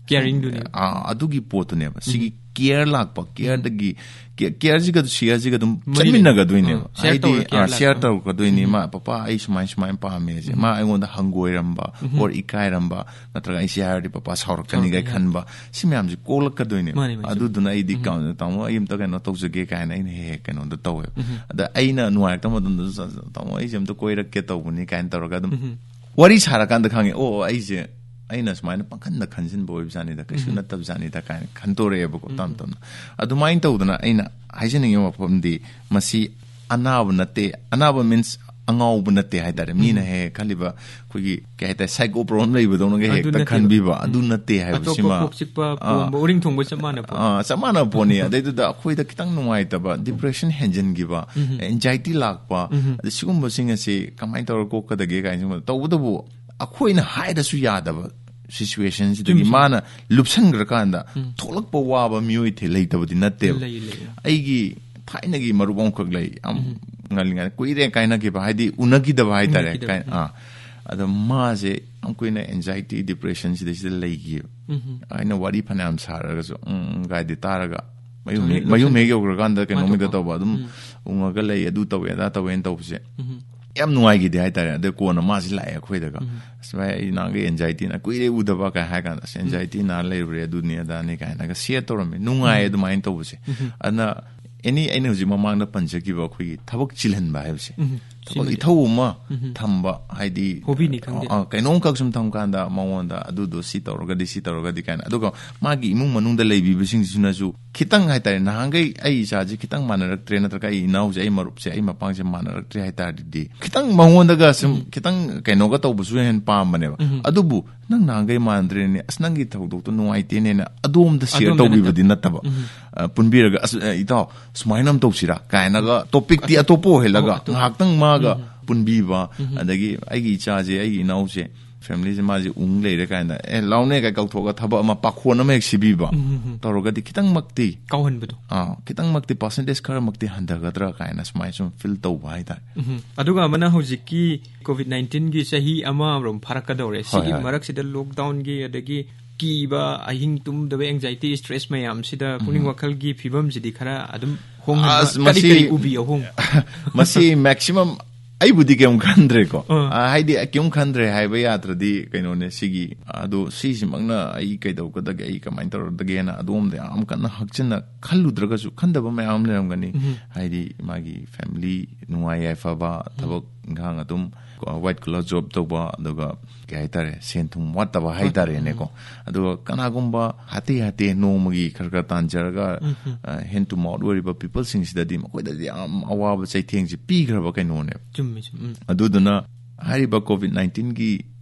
caringꯗꯨꯅꯦ꯫ ꯑ, ꯑꯗꯨꯒꯤ ꯄꯣꯠꯇꯨꯅꯦꯕ꯫ ꯁꯤꯒꯤ ꯎꯝ꯫ Care ꯂꯥꯛꯄ, careꯗꯒꯤ, care, careꯁꯤꯒ, shareꯁꯤꯒ ꯑꯗꯨꯝ ꯃꯔꯤ ꯂꯩꯅꯕ꯫ ꯆꯠꯃꯤꯟꯅꯒꯗꯣꯏꯅꯦꯕ꯫ ꯎꯝ, share ꯍꯥꯏꯗꯤ, ꯇꯧꯔꯒ care ꯑ, share ꯂꯥꯛꯄ꯫ ꯇꯧꯔꯛꯀꯗꯣꯏꯅꯤ꯫ ꯎꯝ꯫ ꯃꯥ, "ꯄꯄꯥ, ꯑꯩ ꯁꯨꯃꯥꯏ, ꯁꯨꯃꯥꯏꯅ ꯄꯥꯝꯃꯦꯁꯦ"꯫ ꯎꯝ꯫ ꯃꯥ ꯑꯩꯉꯣꯟꯗ ꯍꯪꯒꯣꯏꯔꯝꯕ ꯎꯝ꯫ or ꯏꯀꯥꯏꯔꯝꯕ, ꯅꯠꯇ꯭ꯔꯒ ꯑꯩ ꯁꯤ ꯍꯥꯏꯔꯗꯤ ꯄꯄꯥ ꯁꯥꯎꯔꯛꯀꯅꯤꯒ ꯁꯥꯎꯔꯛꯀꯅꯤ꯫ ꯈꯟꯕ, ꯁꯤ ꯃꯌꯥꯝꯁꯦ ꯀꯣꯛꯂꯛꯀꯗꯣꯏꯅꯦꯕ꯫ ꯃꯥꯅꯦ, ꯃꯥꯅꯦ, ꯆꯨꯝꯃꯦ꯫ ꯑꯗꯨꯗꯨꯅ ꯑꯩꯗꯤ ꯎꯝ꯫ ꯀꯥꯎ-, "ꯇꯥꯃꯣ, ꯑꯩ ꯑꯝꯇ ꯀꯩꯅꯣ ꯇꯧꯖꯒꯦ" ꯀꯥꯏꯅ ꯑꯩꯅ ꯍꯦꯛ ꯍꯦꯛ ꯀꯩꯅꯣꯗ ꯇꯧꯋꯦꯕ꯫ ꯎꯝ꯫ ꯑꯗ ꯑꯩꯅ ꯅꯨꯡꯉꯥꯏꯔꯛꯇꯕ ꯃꯇꯝꯗꯁꯨ, "ꯇꯥꯃꯣ, ꯑꯩꯁꯦ ꯑꯝꯇ ꯀꯣꯏꯔꯛꯀꯦ ꯇꯧꯕꯅꯤ" ꯀꯥꯏꯅ ꯇꯧꯔꯒ ꯑꯗꯨꯝ ꯎꯝ꯫ ꯋꯥꯔꯤ ꯁꯥꯔꯀꯥꯟꯗ ꯈꯪꯉꯦ, "ꯑꯣ, ꯑꯩꯁꯦ, ꯑꯩꯅ ꯁꯨꯃꯥꯏꯅ ꯄꯥꯈꯟꯗ ꯈꯟꯖꯤꯟꯕ ꯑꯣꯏꯕꯖꯥꯠꯅꯤꯗ, ꯀꯩꯁꯨ ꯎꯝ꯫ ꯅꯠꯇꯕꯖꯥꯠꯅꯤꯗ" ꯀꯥꯏꯅ ꯈꯟꯇꯣꯔꯛꯑꯦꯕꯀꯣ, ꯎꯝ꯫ ꯇꯞ ꯇꯞꯅ꯫ ꯑꯗꯨꯃꯥꯏꯅ ꯇꯧꯗꯅ ꯑꯩꯅ ꯍꯥꯏꯖꯅꯤꯡꯉꯤꯕ ꯋꯥꯐꯝꯗꯤ, ꯃꯁꯤ ꯑꯅꯥꯕ ꯅꯠꯇꯦ, ꯑꯅꯥꯕ means ꯑꯉꯥꯎꯕ ꯅꯠꯇꯦ ꯍꯥꯏꯇꯥꯔꯦ꯫ ꯃꯤꯅ ꯎꯝ꯫ ꯍꯦꯛ ꯍꯦꯛ ꯈꯜꯂꯤꯕ ꯑꯩꯈꯣꯏꯒꯤ, ꯀꯩ ꯍꯥꯏꯇꯥꯔꯦ, psycho problem ꯂꯩꯕꯗꯧꯅꯒ ꯑꯗꯨ ꯍꯦꯛꯇ ꯅꯠꯇꯦꯕ꯫ ꯈꯟꯕꯤꯕ, ꯑꯗꯨ ꯎꯝ꯫ ꯅꯠꯇꯦ ꯍꯥꯏꯕꯁꯤꯃ꯫ ꯑꯇꯣꯞꯄ ꯀꯣꯛ ꯆꯤꯛꯄ, ꯑꯥ, ꯄꯣꯝꯕ, ꯎꯔꯤꯡ ꯊꯨꯡꯕ ꯆꯞ ꯃꯥꯟꯅ ꯄꯣꯠ꯫ ꯑꯥ, ꯆꯞ ꯃꯥꯟꯅ ꯄꯣꯠꯅꯤ꯫ ꯑꯗꯩꯗꯨꯗ ꯑꯩꯈꯣꯏꯗ ꯈꯤꯇꯪ ꯅꯨꯡꯉꯥꯏꯇꯕ, depression ꯍꯦꯟꯖꯤꯟꯈꯤꯕ, ꯎꯝ꯫ Anxiety ꯂꯥꯛꯄ, ꯎꯝ꯫ ꯑꯗ ꯁꯤꯒꯨꯝꯕꯁꯤꯡ ꯑꯁꯤ ꯀꯃꯥꯏꯅ ꯇꯧꯔꯒ ꯀꯣꯛꯀꯗꯒꯦ ꯀꯥꯏꯅ ꯁꯤꯒꯨꯝꯕ ꯇꯧꯕꯇꯕꯨ, ꯑꯩꯈꯣꯏꯅ ꯍꯥꯏꯔꯁꯨ ꯌꯥꯗꯕ situationꯁꯤꯗꯒꯤ ꯆꯨꯝꯃꯤ, ꯆꯨꯝꯃꯤ꯫ ꯃꯥꯅ ꯂꯨꯞꯁꯟꯈ꯭ꯔꯀꯥꯟꯗ ꯎꯝ꯫ ꯊꯣꯛꯂꯛꯄ ꯋꯥꯕ ꯃꯤꯑꯣꯏ ꯊꯦ-, ꯂꯩꯇꯕꯗꯤ ꯅꯠꯇꯦꯕ꯫ ꯂꯩ, ꯂꯩ꯫ ꯑꯩꯒꯤ ꯊꯥꯏꯅꯒꯤ ꯃꯔꯨꯞ ꯑꯃꯈꯛ ꯂꯩ, ꯌꯥꯝ ꯎꯝ꯫ ꯉꯜꯂꯤꯉꯩꯗ, ꯀꯨꯏꯔꯦ ꯀꯥꯏꯅꯈꯤꯕ, ꯍꯥꯏꯗꯤ ꯎꯅꯈꯤꯗꯕ ꯍꯥꯏꯇꯥꯔꯦ꯫ ꯎꯅꯈꯤꯗꯕ, ꯀꯥꯏ-, ꯎꯝ꯫ ꯑꯥ꯫ ꯑꯗꯣ ꯃꯥꯁꯦ ꯌꯥꯝ ꯀꯨꯏꯅ anxiety, depression ꯁꯤꯗꯩꯁꯤꯗ ꯂꯩꯈꯤꯕ꯫ ꯎꯝ꯫ ꯑꯩꯅ ꯋꯥꯔꯤ ꯐꯅꯌꯥꯝ ꯁꯥꯔꯒꯁꯨ, ꯎꯝ, ꯎꯝ, ꯒꯥꯏꯗꯤ ꯇꯥꯔꯒ ꯃꯌꯨꯝ ꯃꯥꯅꯦ, ꯍꯦꯛ, ꯃꯌꯨꯝ ꯍꯦꯛ ꯂꯧꯁꯤꯟ-, ꯌꯧꯈ꯭ꯔꯀꯥꯟꯗ ꯀꯩꯅꯣꯝ ꯍꯦꯛꯇ ꯃꯥꯅꯦ, ꯇꯧꯕ, ꯑꯗꯨꯝ ꯎꯝ꯫ ꯎꯪꯉꯒ ꯂꯩ, "ꯑꯗꯨ ꯇꯧꯋꯦ, ꯑꯗꯥ ꯇꯧꯋꯦꯅ" ꯇꯧꯕꯁꯦ꯫ ꯎꯝ꯫ ꯌꯥꯝ ꯅꯨꯡꯉꯥꯏꯈꯤꯗꯦ ꯍꯥꯏꯇꯥꯔꯦ꯫ ꯑꯗꯩ ꯀꯣꯟꯅ ꯃꯥꯁꯤ ꯂꯥꯛꯑꯦ ꯑꯩꯈꯣꯏꯗꯒ꯫ ꯎꯝ꯫ "ꯑꯁ ꯚꯥꯏ, ꯑꯩ ꯅꯍꯥꯟꯒꯩ anxiety ꯅꯥ ꯀꯨꯏꯔꯦ ꯎꯗꯕ" ꯀꯥꯏ ꯍꯥꯏ ꯀꯥꯟꯗ, "ꯑꯁ, ꯎꯝ꯫ Anxiety ꯅꯥ ꯂꯩꯔꯨꯔꯦ, ꯑꯗꯨꯅꯤ ꯑꯗꯥꯅꯤ" ꯀꯥꯏꯅꯒ share ꯇꯧꯔꯝꯃꯦ꯫ ꯅꯨꯡꯉꯥꯏꯌꯦ ꯎꯝ꯫ ꯑꯗꯨꯃꯥꯏꯅ ꯇꯧꯕꯁꯦ꯫ ꯎꯝ꯫ ꯑꯗꯨꯅ any, ꯑꯩꯅ ꯍꯧꯖꯤꯛ ꯃꯃꯥꯡꯗ ꯄꯟꯖꯈꯤꯕ ꯑꯩꯈꯣꯏꯒꯤ ꯊꯕꯛ ꯆꯤꯜꯍꯟꯕ ꯍꯥꯏꯕꯁꯦ, ꯎꯝ꯫ ꯊꯕꯛ ꯁꯤꯃꯗꯤ ꯏꯊꯧ ꯑꯃ ꯎꯝ꯫ ꯊꯝꯕ, ꯍꯥꯏꯗꯤ, ꯍꯣꯕꯤꯅꯤ ꯈꯪꯗꯦ꯫ ꯑ, ꯀꯩꯅꯣꯝꯈꯛ ꯁꯨꯝ ꯊꯝ ꯀꯥꯟꯗ ꯃꯉꯣꯟꯗ ꯑꯗꯨꯗꯣ ꯁꯤ ꯇꯧꯔꯒꯗꯤ, ꯁꯤ ꯇꯧꯔꯒꯗꯤ ꯀꯥꯏꯅ꯫ ꯑꯗꯨꯒ ꯃꯥꯒꯤ ꯏꯃꯨꯡ ꯃꯅꯨꯡꯗ ꯂꯩꯕꯤꯕꯁꯤꯡꯁꯤꯅꯁꯨ ꯈꯤꯇꯪ ꯍꯥꯏꯇꯥꯔꯦ, ꯅꯍꯥꯟꯈꯩ ꯑꯩ ꯏꯆꯥꯁꯦ ꯈꯤꯇꯪ ꯃꯥꯟꯅꯔꯛꯇ꯭ꯔꯦ, ꯅꯠꯇ꯭ꯔꯒ ꯑꯩ ꯏꯅꯥꯎꯁꯦ, ꯑꯩ ꯃꯔꯨꯞꯁꯦ, ꯑꯩ ꯃꯄꯥꯡꯁꯦ ꯃꯥꯟꯅꯔꯛꯇ꯭ꯔꯦ ꯍꯥꯏ ꯇꯥꯔꯗꯤ, ꯈꯤꯇꯪ ꯃꯉꯣꯟꯗꯒ ꯁꯨꯝ ꯎꯝ꯫ ꯈꯤꯇꯪ ꯀꯩꯅꯣꯒ ꯇꯧꯕꯁꯨ ꯍꯦꯟꯅ ꯄꯥꯝꯕꯅꯦꯕ꯫ ꯎꯝ꯫ ꯑꯗꯨꯕꯨ "ꯅꯪ ꯅꯍꯥꯟꯈꯩ ꯃꯥꯟꯗ꯭ꯔꯦꯅꯦ, ꯑꯁ, ꯅꯪꯒꯤ ꯊꯧꯗꯣꯛꯇꯣ ꯅꯨꯡꯉꯥꯏꯇꯦꯅꯦꯅ" ꯑꯗꯣꯝꯗ share ꯑꯗꯣꯝꯗ ꯇꯧꯕꯤꯕꯗꯤ ꯅꯠꯇꯕ꯫ ꯅꯠꯇꯕ꯫ ꯎꯝ꯫ ꯑ, ꯄꯨꯟꯕꯤꯔꯒ, "ꯑꯁ, ꯑ, ꯏꯇꯥꯎ, ꯁꯨꯃꯥꯏꯅ ꯑꯃ ꯇꯧꯁꯤꯔꯥ?" ꯀꯥꯏꯅꯒ topic ꯇꯤ ꯑꯇꯣꯞꯄ ꯑꯣꯏꯍꯜꯂꯒ ꯑꯣ, ꯑꯇꯣꯞꯄ꯫ ꯉꯥꯏꯍꯥꯛꯇꯪ ꯃꯥꯒ ꯎꯝ꯫ ꯄꯨꯟꯕꯤꯕ, ꯎꯝ꯫ ꯑꯗꯒꯤ ꯑꯩꯒꯤ ꯏꯆꯥꯁꯦ, ꯑꯩꯒꯤ ꯏꯅꯥꯎꯁꯦ, family ꯁꯦ ꯃꯥꯁꯦ ꯎꯪ ꯂꯩꯔꯦ ꯀꯥꯏꯅ, "ꯑꯦ, ꯂꯥꯎꯅꯦ" ꯀꯥꯏ ꯀꯧꯊꯣꯛꯑꯒ ꯊꯕꯛ ꯑꯃ, ꯄꯥꯈꯣꯟ ꯑꯃ ꯍꯦꯛ ꯁꯤꯕꯤꯕ ꯎꯝ, ꯎꯝ, ꯎꯝ꯫ ꯇꯧꯔꯒꯗꯤ ꯈꯤꯇꯪꯃꯛꯇꯤ ꯀꯥꯎꯍꯟꯕꯗꯣ꯫ ꯑꯥ, ꯈꯤꯇꯪꯃꯛꯇꯤ percentage ꯈꯔꯃꯛꯇꯤ ꯍꯟꯊꯒꯗ꯭ꯔꯥ ꯀꯥꯏꯅ ꯁꯨꯃꯥꯏꯅ ꯁꯨꯝ feel ꯇꯧꯕ ꯍꯥꯏꯇꯥꯔꯦ꯫ ꯎꯝ꯫ ꯑꯗꯨꯒ ꯑꯃꯅ ꯍꯧꯖꯤꯛꯀꯤ COVID nineteen ꯒꯤ ꯆꯍꯤ ꯑꯃꯔꯣꯝ ꯐꯥꯔꯛꯀꯗꯧꯔꯦ꯫ ꯍꯣꯏ, ꯁꯤꯒꯤ ꯍꯣꯏ꯫ ꯃꯔꯛꯁꯤꯗ lockdown ꯒꯤ, ꯑꯗꯒꯤ ꯀꯤꯕ, ꯑꯍꯤꯡ ꯇꯨꯝꯗꯕ, anxiety, stress ꯃꯌꯥꯝꯁꯤꯗ ꯄꯨꯛꯅꯤꯡ ꯎꯝ꯫ ꯋꯥꯈꯜꯒꯤ ꯐꯤꯕꯝꯁꯤꯗꯤ ꯈꯔ ꯑꯗꯨꯝ ꯍꯣꯡꯍꯟꯕ ꯑꯁ, ꯀꯔꯤ ꯃꯁꯤ ꯀꯔꯤ ꯎꯕꯤ ꯑꯍꯣꯡ? ꯃꯁꯤ maximum ꯑꯩꯕꯨꯗꯤ ꯀꯩꯝ ꯈꯟꯗ꯭ꯔꯦꯀꯣ꯫ ꯑꯥ꯫ ꯑꯥ, ꯍꯥꯏꯗꯤ ꯀꯩꯝ ꯈꯟꯗ꯭ꯔꯦ ꯍꯥꯏꯕ ꯌꯥꯗ꯭ꯔꯗꯤ ꯀꯩꯅꯣꯅꯦ ꯁꯤꯒꯤ, ꯑꯗꯣ ꯁꯤꯁꯤꯃꯛꯅ ꯑꯩ ꯀꯩꯗꯧꯒꯗꯒꯦ, ꯑꯩ ꯀꯃꯥꯏꯅ ꯇꯧꯔꯒꯗꯒꯦꯅ ꯑꯗꯣꯝꯗ ꯌꯥꯝ ꯀꯟꯅ ꯍꯛꯆꯤꯟꯅ ꯈꯜꯂꯨꯗ꯭ꯔꯒꯁꯨ, ꯈꯟꯗꯕ ꯃꯌꯥꯝ ꯑꯃ ꯂꯩꯔꯝꯒꯅꯤ꯫ ꯎꯝ꯫ ꯍꯥꯏꯗꯤ ꯃꯥꯒꯤ family ꯅꯨꯡꯉꯥꯏ ꯌꯥꯏꯐꯕ, ꯎꯝ꯫ ꯊꯕꯛ ꯏꯪꯈꯥꯡ ꯑꯗꯨꯝ white collar job ꯇꯧꯕ, ꯑꯗꯨꯒ ꯀꯩ ꯍꯥꯏꯇꯥꯔꯦ, ꯁꯦꯟ ꯊꯨꯝ ꯋꯥꯠꯇꯕ ꯍꯥꯏꯇꯥꯔꯦꯅꯦꯀꯣ꯫ ꯎꯝ꯫ ꯑꯗꯨꯒ ꯀꯅꯥꯒꯨꯝꯕ ꯍꯥꯇꯦ ꯍꯥꯇꯦ ꯅꯣꯡꯃꯒꯤ ꯈꯔ ꯈꯔ ꯇꯥꯟꯖꯔꯒ, ꯎꯝ, ꯎꯝ꯫ ꯑ, hand to mouth ꯑꯣꯏꯔꯤꯕ people ꯁꯤꯡꯁꯤꯗꯗꯤ ꯃꯈꯣꯏꯗꯗꯤ ꯌꯥꯝ ꯑꯋꯥꯕ ꯆꯩꯊꯦꯡꯁꯤ ꯄꯤꯈ꯭ꯔꯕ ꯀꯩꯅꯣꯅꯦꯕ꯫ ꯆꯨꯝꯃꯤ, ꯆꯨꯝꯃꯤ꯫ ꯎꯝ꯫ ꯑꯗꯨꯗꯨꯅ ꯍꯥꯏꯔꯤꯕ COVID nineteen ꯒꯤ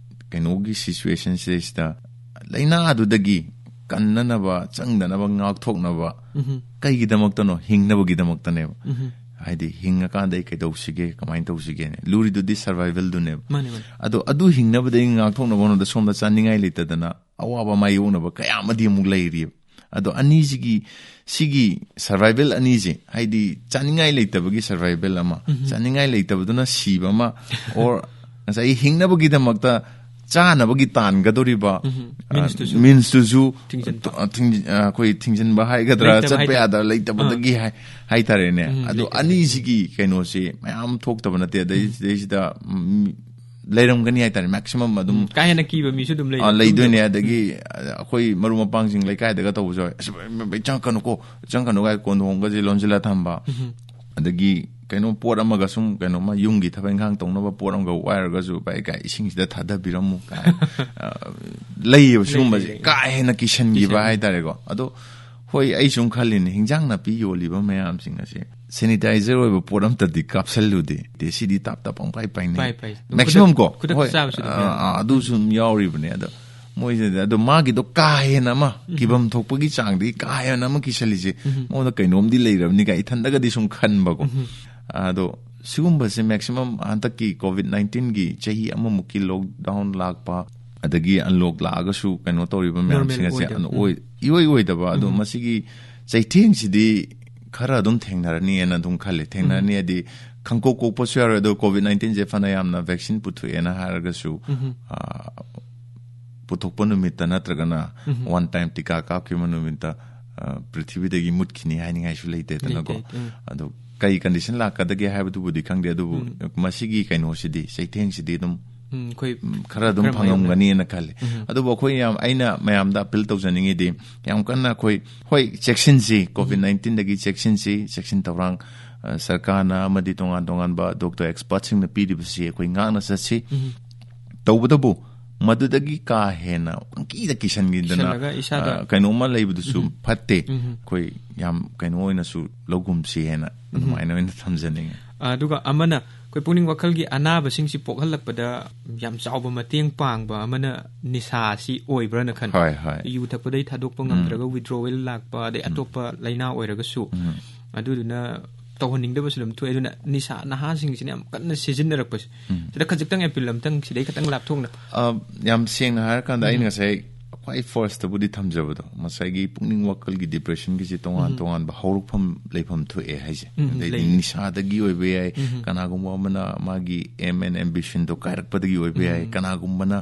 ꯀꯩꯅꯣꯒꯤ situation ꯁꯤꯗꯩꯁꯤꯗ ꯂꯥꯏꯅꯥꯗꯨꯗꯒꯤ ꯀꯟꯅꯅꯕ, ꯆꯪꯗꯅꯕ, ꯉꯥꯛꯊꯣꯛꯅꯕ ꯎꯝ꯫ ꯀꯩꯒꯤꯗꯃꯛꯇꯅꯣ? ꯍꯤꯡꯅꯕꯒꯤꯗꯃꯛꯇꯅꯦꯕ꯫ ꯎꯝ꯫ ꯍꯥꯏꯗꯤ ꯍꯤꯡꯉꯀꯥꯟꯗ ꯑꯩ ꯀꯩꯗꯧꯁꯤꯒꯦ, ꯀꯃꯥꯏꯅ ꯇꯧꯁꯤꯒꯦꯅꯦ? ꯂꯨꯔꯤꯗꯨꯗꯤ survival ꯗꯨꯅꯦꯕ꯫ ꯃꯥꯅꯦ, ꯃꯥꯅꯦ꯫ ꯑꯗꯣ ꯑꯗꯨ ꯍꯤꯡꯅꯕꯗꯒꯤ ꯉꯥꯛꯊꯣꯛꯅꯕ ꯍꯣꯠꯅꯕꯗ ꯁꯣꯝꯗ ꯆꯥꯅꯤꯡꯉꯥꯏ ꯂꯩꯇꯗꯅ ꯑꯋꯥꯕ ꯃꯥꯌꯣꯛꯅꯕ ꯀꯌꯥ ꯑꯃꯗꯤ ꯑꯃꯨꯛ ꯂꯩꯔꯤꯑꯕ꯫ ꯑꯗꯣ ꯑꯅꯤꯁꯤꯒꯤ, ꯁꯤꯒꯤ survival ꯑꯅꯤꯁꯦ, ꯍꯥꯏꯗꯤ ꯆꯥꯅꯤꯡꯉꯥꯏ ꯂꯩꯇꯕꯒꯤ survival ꯑꯃ, ꯎꯝ꯫ ꯆꯥꯅꯤꯡꯉꯥꯏ ꯂꯩꯇꯕꯗꯨꯅ ꯁꯤꯕ ꯑꯃ, or ꯉꯁꯥꯏꯒꯤ ꯍꯤꯡꯅꯕꯒꯤꯗꯃꯛꯇ ꯆꯥꯅꯕꯒꯤ ꯇꯥꯟꯒꯗꯧꯔꯤꯕ, ꯎꯝ꯫ ꯑ, means ꯇꯨꯁꯨ means ꯇꯨꯁꯨ ꯊꯤꯡꯖꯤꯟꯕ꯫ ꯑ, ꯊꯤꯡꯖꯤ-, ꯑ, ꯑꯩꯈꯣꯏ ꯊꯤꯡꯖꯤꯟꯕ ꯍꯥꯏꯒꯗ꯭ꯔꯥ, ꯂꯩꯇꯕ ꯆꯠꯄ ꯍꯥꯏꯇꯥꯔꯦ꯫ ꯌꯥꯗ ꯂꯩꯇꯕꯗꯒꯤ ꯑꯥ꯫ ꯍꯥꯏ-, ꯍꯥꯏꯇꯥꯔꯦꯅꯦ꯫ ꯎꯝ, ꯑꯗꯣ ꯂꯩꯇꯕꯗꯒꯤ꯫ ꯑꯅꯤꯁꯤꯒꯤ ꯀꯩꯅꯣꯁꯦ ꯃꯌꯥꯝ ꯊꯣꯛꯇꯕ ꯅꯠꯇꯦ꯫ ꯑꯗꯩ-, ꯎꯝ꯫ ꯁꯤꯗꯩꯁꯤꯗ, ꯎꯝ, ꯂꯩꯔꯝꯒꯅꯤ ꯍꯥꯏꯇꯥꯔꯦ, maximum ꯑꯗꯨꯝ꯫ ꯎꯝ, ꯀꯥ ꯍꯦꯟꯅ ꯀꯤꯕ ꯃꯤꯁꯨ ꯑꯗꯨꯝ ꯂꯩ-, ꯑꯥ, ꯑꯗꯨꯝ ꯂꯩꯗꯣꯏꯅꯦ꯫ ꯂꯩꯕ꯫ ꯑꯗꯒꯤ, ꯎꯝ꯫ ꯑ, ꯑꯩꯈꯣꯏ ꯃꯔꯨꯞ ꯃꯄꯥꯡꯁꯤꯡ ꯂꯩꯀꯥꯏꯗꯒ ꯇꯧꯕꯁꯨ ꯌꯥꯎꯋꯦ꯫ "ꯑꯁ, ꯚꯥꯏ, ꯚꯥꯏ, ꯆꯪꯉꯛꯀꯅꯨꯀꯣ, ꯆꯪꯉꯛꯀꯅꯨ" ꯀꯥꯏ ꯀꯣꯟꯊꯣꯡꯒꯁꯦ ꯂꯣꯟꯁꯤꯜꯂ ꯊꯝꯕ꯫ ꯎꯝ꯫ ꯑꯗꯒꯤ ꯀꯩꯅꯣ ꯄꯣꯠ ꯑꯃꯒ ꯁꯨꯝ ꯀꯩꯅꯣꯝꯃ ꯌꯨꯝꯒꯤ ꯊꯕꯛ ꯏꯪꯈꯥꯡ ꯇꯧꯅꯕ ꯄꯣꯠ ꯑꯃꯒ ꯋꯥꯏꯔꯒꯁꯨ "ꯚꯥꯏ, ꯀꯥꯏ ꯏꯁꯤꯡꯁꯤꯗ ꯊꯥꯗꯕꯤꯔꯝꯃꯨ" ꯀꯥꯏ, ꯑ, ꯂꯩꯌꯦꯕ ꯂꯩ, ꯁꯤꯒꯨꯝꯕꯁꯦ꯫ ꯂꯩ, ꯂꯩ꯫ ꯀꯥ ꯍꯦꯟꯅ ꯀꯤꯁꯟꯈꯤꯕ ꯀꯤꯁꯟꯈꯤꯕ꯫ ꯍꯥꯏꯇꯥꯔꯦꯀꯣ꯫ ꯑꯗꯣ ꯍꯣꯏ, ꯑꯩ ꯁꯨꯝ ꯈꯜꯂꯤꯅꯦ, ꯍꯤꯟꯖꯥꯡ ꯅꯥꯄꯤ ꯌꯣꯜꯂꯤꯕ ꯃꯌꯥꯝꯁꯤꯡ ꯑꯁꯦ sanitizer ꯑꯣꯏꯕ ꯄꯣꯠ ꯑꯝꯇꯗꯤ ꯀꯥꯞꯁꯜꯂꯨꯗꯦ꯫ ꯗꯦ ꯁꯤꯗꯤ ꯇꯥꯞ ꯇꯥꯞ ꯄꯪꯄꯥꯏ ꯄꯥꯏꯅꯩ꯫ ꯄꯥꯏ, ꯄꯥꯏ꯫ Maximum ꯈꯨꯗꯛ-, ꯀꯣ? ꯈꯨꯗꯛꯇ ꯍꯣꯏ, ꯆꯥꯕꯁꯨ ꯑꯗꯨꯝ ꯑꯥ, ꯌꯥꯎꯋꯦ꯫ ꯑꯥ, ꯑꯗꯨꯁꯨ ꯑꯗꯨꯝ ꯌꯥꯎꯔꯤꯕꯅꯦ꯫ ꯑꯗꯣ ꯃꯣꯏꯁꯤꯗꯤ, ꯑꯗꯣ ꯃꯥꯒꯤꯗꯣ ꯀꯥ ꯍꯦꯟꯅ ꯑꯃ, ꯎꯝ꯫ ꯀꯤꯐꯝ ꯊꯣꯛꯄꯒꯤ ꯆꯥꯡꯗꯒꯤ ꯀꯥ ꯍꯦꯟꯅ ꯑꯃ ꯀꯤꯁꯜꯂꯤꯁꯦ, ꯎꯝ꯫ ꯃꯉꯣꯟꯗ ꯀꯩꯅꯣꯝꯗꯤ ꯂꯩꯔꯕꯅꯤ ꯀꯥꯏ ꯏꯊꯟꯗꯒꯗꯤ ꯁꯨꯝ ꯈꯟꯕꯀꯣ꯫ ꯎꯝ꯫ ꯑꯗꯣ ꯁꯤꯒꯨꯝꯕꯁꯦ maximum ꯍꯟꯗꯛꯀꯤ COVID nineteenꯒꯤ ꯆꯍꯤ ꯑꯃꯃꯨꯛꯀꯤ lockdown ꯂꯥꯛꯄ, ꯑꯗꯒꯤ unlock ꯂꯥꯛꯑꯒꯁꯨ ꯀꯩꯅꯣ ꯇꯧꯔꯤꯕ ꯃꯌꯥꯝꯁꯤꯡ Normal ꯑꯁꯦ ꯑꯣꯏꯗꯕ꯫ ꯑꯅ-, ꯎꯝ꯫ ꯑꯣꯏ-, ꯏꯑꯣꯏ ꯑꯣꯏꯗꯕ꯫ ꯑꯗꯣ ꯎꯝ꯫ ꯃꯁꯤꯒꯤ ꯆꯩꯊꯦꯡꯁꯤꯗꯤ ꯈꯔ ꯑꯗꯨꯝ ꯊꯦꯡꯅꯔꯅꯤꯅ ꯑꯗꯨꯝ ꯈꯜꯂꯦ꯫ ꯊꯦꯡꯅꯔꯅꯤ ꯎꯝ꯫ ꯍꯥꯏꯗꯤ ꯈꯪꯀꯣꯛ ꯀꯣꯛꯄꯁꯨ ꯌꯥꯔꯣꯏ꯫ ꯑꯗꯣ COVID nineteenꯁꯦ ꯐꯅ ꯌꯥꯝꯅ vaccine ꯄꯨꯊꯣꯛꯑꯦꯅ ꯍꯥꯏꯔꯒꯁꯨ, ꯎꯝ꯫ ꯑ, ꯄꯨꯊꯣꯛꯄ ꯅꯨꯃꯤꯠꯇ ꯅꯠꯇ꯭ꯔꯒꯅ ꯎꯝ꯫ One time ꯇꯤꯀꯥ ꯀꯥꯞꯈꯤꯕ ꯅꯨꯃꯤꯠꯇ, ꯑ, ꯄ꯭ꯔꯤꯊꯤꯕꯤꯗꯒꯤ ꯃꯨꯠꯈꯤꯅꯤ ꯍꯥꯏꯅꯤꯡꯉꯥꯏꯁꯨ ꯂꯩꯇꯦꯗꯅꯀꯣ꯫ ꯂꯩꯇꯦ, ꯎꯝ꯫ ꯑꯗꯣ ꯀꯩ condition ꯂꯥꯛꯀꯗꯒꯦ ꯍꯥꯏꯕꯗꯨꯕꯨꯗꯤ ꯈꯪꯗꯦ, ꯑꯗꯨꯕꯨ ꯎꯝ꯫ ꯃꯁꯤꯒꯤ ꯀꯩꯅꯣꯁꯤꯗꯤ, ꯆꯩꯊꯦꯡꯁꯤꯗꯤ ꯑꯗꯨꯝ, ꯎꯝ, ꯑꯩꯈꯣꯏ ꯎꯝ, ꯈꯔ ꯑꯗꯨꯝ ꯈꯔ ꯐꯪꯉꯝꯒꯅꯤꯅ ꯈꯜꯂꯦ꯫ ꯎꯝ꯫ ꯑꯗꯨꯕꯨ ꯑꯩꯈꯣꯏ ꯌꯥꯝ, ꯑꯩꯅ ꯃꯌꯥꯝꯗ appeal ꯇꯧꯖꯅꯤꯡꯉꯤꯗꯤ, ꯌꯥꯝ ꯀꯟꯅ ꯑꯩꯈꯣꯏ, ꯍꯣꯏ, ꯆꯦꯛꯁꯤꯟꯁꯤ, ꯎꯝ꯫ COVID nineteenꯗꯒꯤ ꯆꯦꯛꯁꯤꯟꯁꯤ, ꯆꯦꯛꯁꯤꯟ ꯊꯧꯔꯥꯡ, ꯑ, ꯁꯔꯀꯥꯔꯅ ꯑꯃꯗꯤ ꯇꯣꯉꯥꯟ ꯇꯣꯉꯥꯟꯕ doctor expertꯁꯤꯡꯅ ꯄꯤꯔꯤꯕꯁꯤ ꯑꯩꯈꯣꯏ ꯉꯥꯛꯅ ꯆꯠꯁꯤ꯫ ꯎꯝ꯫ ꯇꯧꯕꯇꯕꯨ ꯃꯗꯨꯗꯒꯤ ꯀꯥ ꯍꯦꯟꯅ ꯄꯪꯀꯤꯗ ꯀꯤꯁꯟꯈꯤꯗꯅ, ꯀꯤꯁꯜꯂꯒ ꯏꯁꯥꯗ ꯑ, ꯀꯩꯅꯣꯝꯃ ꯂꯩꯕꯗꯨꯁꯨ ꯎꯝ꯫ ꯐꯠꯇꯦ꯫ ꯎꯝ꯫ ꯑꯩꯈꯣꯏ ꯌꯥꯝ ꯀꯩꯅꯣ ꯑꯣꯏꯅꯁꯨ ꯂꯧꯒꯨꯝꯁꯤ ꯍꯥꯏꯅ ꯎꯝ꯫ ꯑꯗꯨꯃꯥꯏꯅ ꯑꯣꯏꯅ ꯊꯝꯖꯅꯤꯡꯉꯤ꯫ ꯑꯗꯨꯒ ꯑꯃꯅ ꯑꯩꯈꯣꯏ ꯄꯨꯛꯅꯤꯡ ꯋꯥꯈꯜꯒꯤ ꯑꯅꯥꯕꯁꯤꯡꯁꯤ ꯄꯣꯛꯍꯜꯂꯛꯄꯗ ꯌꯥꯝ ꯆꯥꯎꯕ ꯃꯇꯦꯡ ꯄꯥꯡꯕ ꯑꯃꯅ ꯅꯤꯁꯥꯁꯤ ꯑꯣꯏꯕ꯭ꯔꯅ ꯈꯟꯕ꯫ ꯍꯣꯏ, ꯍꯣꯏ꯫ ꯌꯨ ꯊꯛꯄꯗꯩ ꯊꯥꯗꯣꯛꯄ ꯎꯝ꯫ ꯉꯝꯗ꯭ꯔꯒ withdrawal ꯂꯥꯛꯄ, ꯑꯗꯩ ꯎꯝ꯫ ꯑꯇꯣꯞꯄ ꯂꯥꯏꯅꯥ ꯑꯣꯏꯔꯒꯁꯨ꯫ ꯎꯝ꯫ ꯑꯗꯨꯗꯨꯅ ꯇꯧꯍꯟꯅꯤꯡꯗꯕꯁꯨ ꯑꯗꯨꯝ ꯊꯣꯛꯑꯦ꯫ ꯑꯗꯨꯅ ꯅꯤꯁꯥ ꯅꯍꯥꯁꯤꯡꯁꯤꯅ ꯌꯥꯝ ꯀꯟꯅ ꯁꯤꯖꯤꯟꯅꯔꯛꯄꯁꯦ꯫ ꯎꯝ꯫ ꯁꯤꯗ ꯈꯖꯤꯛꯇꯪ appeal ꯑꯝꯇꯪ ꯁꯤꯗꯩ ꯈꯤꯇꯪ ꯂꯥꯞꯊꯣꯛꯅ꯫ ꯑ, ꯌꯥꯝ ꯁꯦꯡꯅ ꯍꯥꯏꯔꯀꯥꯟꯗ ꯑꯩꯅ ꯎꯝ꯫ ꯉꯁꯥꯏ ꯈ꯭ꯋꯥꯏ firstꯇꯕꯨꯗꯤ ꯊꯝꯖꯕꯗꯣ, ꯉꯁꯥꯏꯒꯤ ꯄꯨꯛꯅꯤꯡ ꯋꯥꯈꯜꯒꯤ depressionꯒꯤꯁꯦ ꯇꯣꯉꯥꯟ ꯎꯝ꯫ ꯇꯣꯉꯥꯟꯕ ꯍꯧꯔꯛꯐꯝ ꯂꯩꯐꯝ ꯊꯣꯛꯑꯦ ꯍꯥꯏꯁꯦ꯫ ꯎꯝ, ꯎꯝ, ꯑꯗꯩꯗꯤ ꯂꯩ꯫ ꯅꯤꯁꯥꯗꯒꯤ ꯑꯣꯏꯕ ꯌꯥꯏ, ꯎꯝ꯫ ꯀꯅꯥꯒꯨꯝꯕ ꯑꯃꯅ ꯃꯥꯒꯤ aim and ambitionꯗꯣ ꯀꯥꯏꯔꯛꯄꯗꯒꯤ ꯑꯣꯏꯕ ꯌꯥꯏ, ꯎꯝ꯫ ꯀꯅꯥꯒꯨꯝꯕꯅ,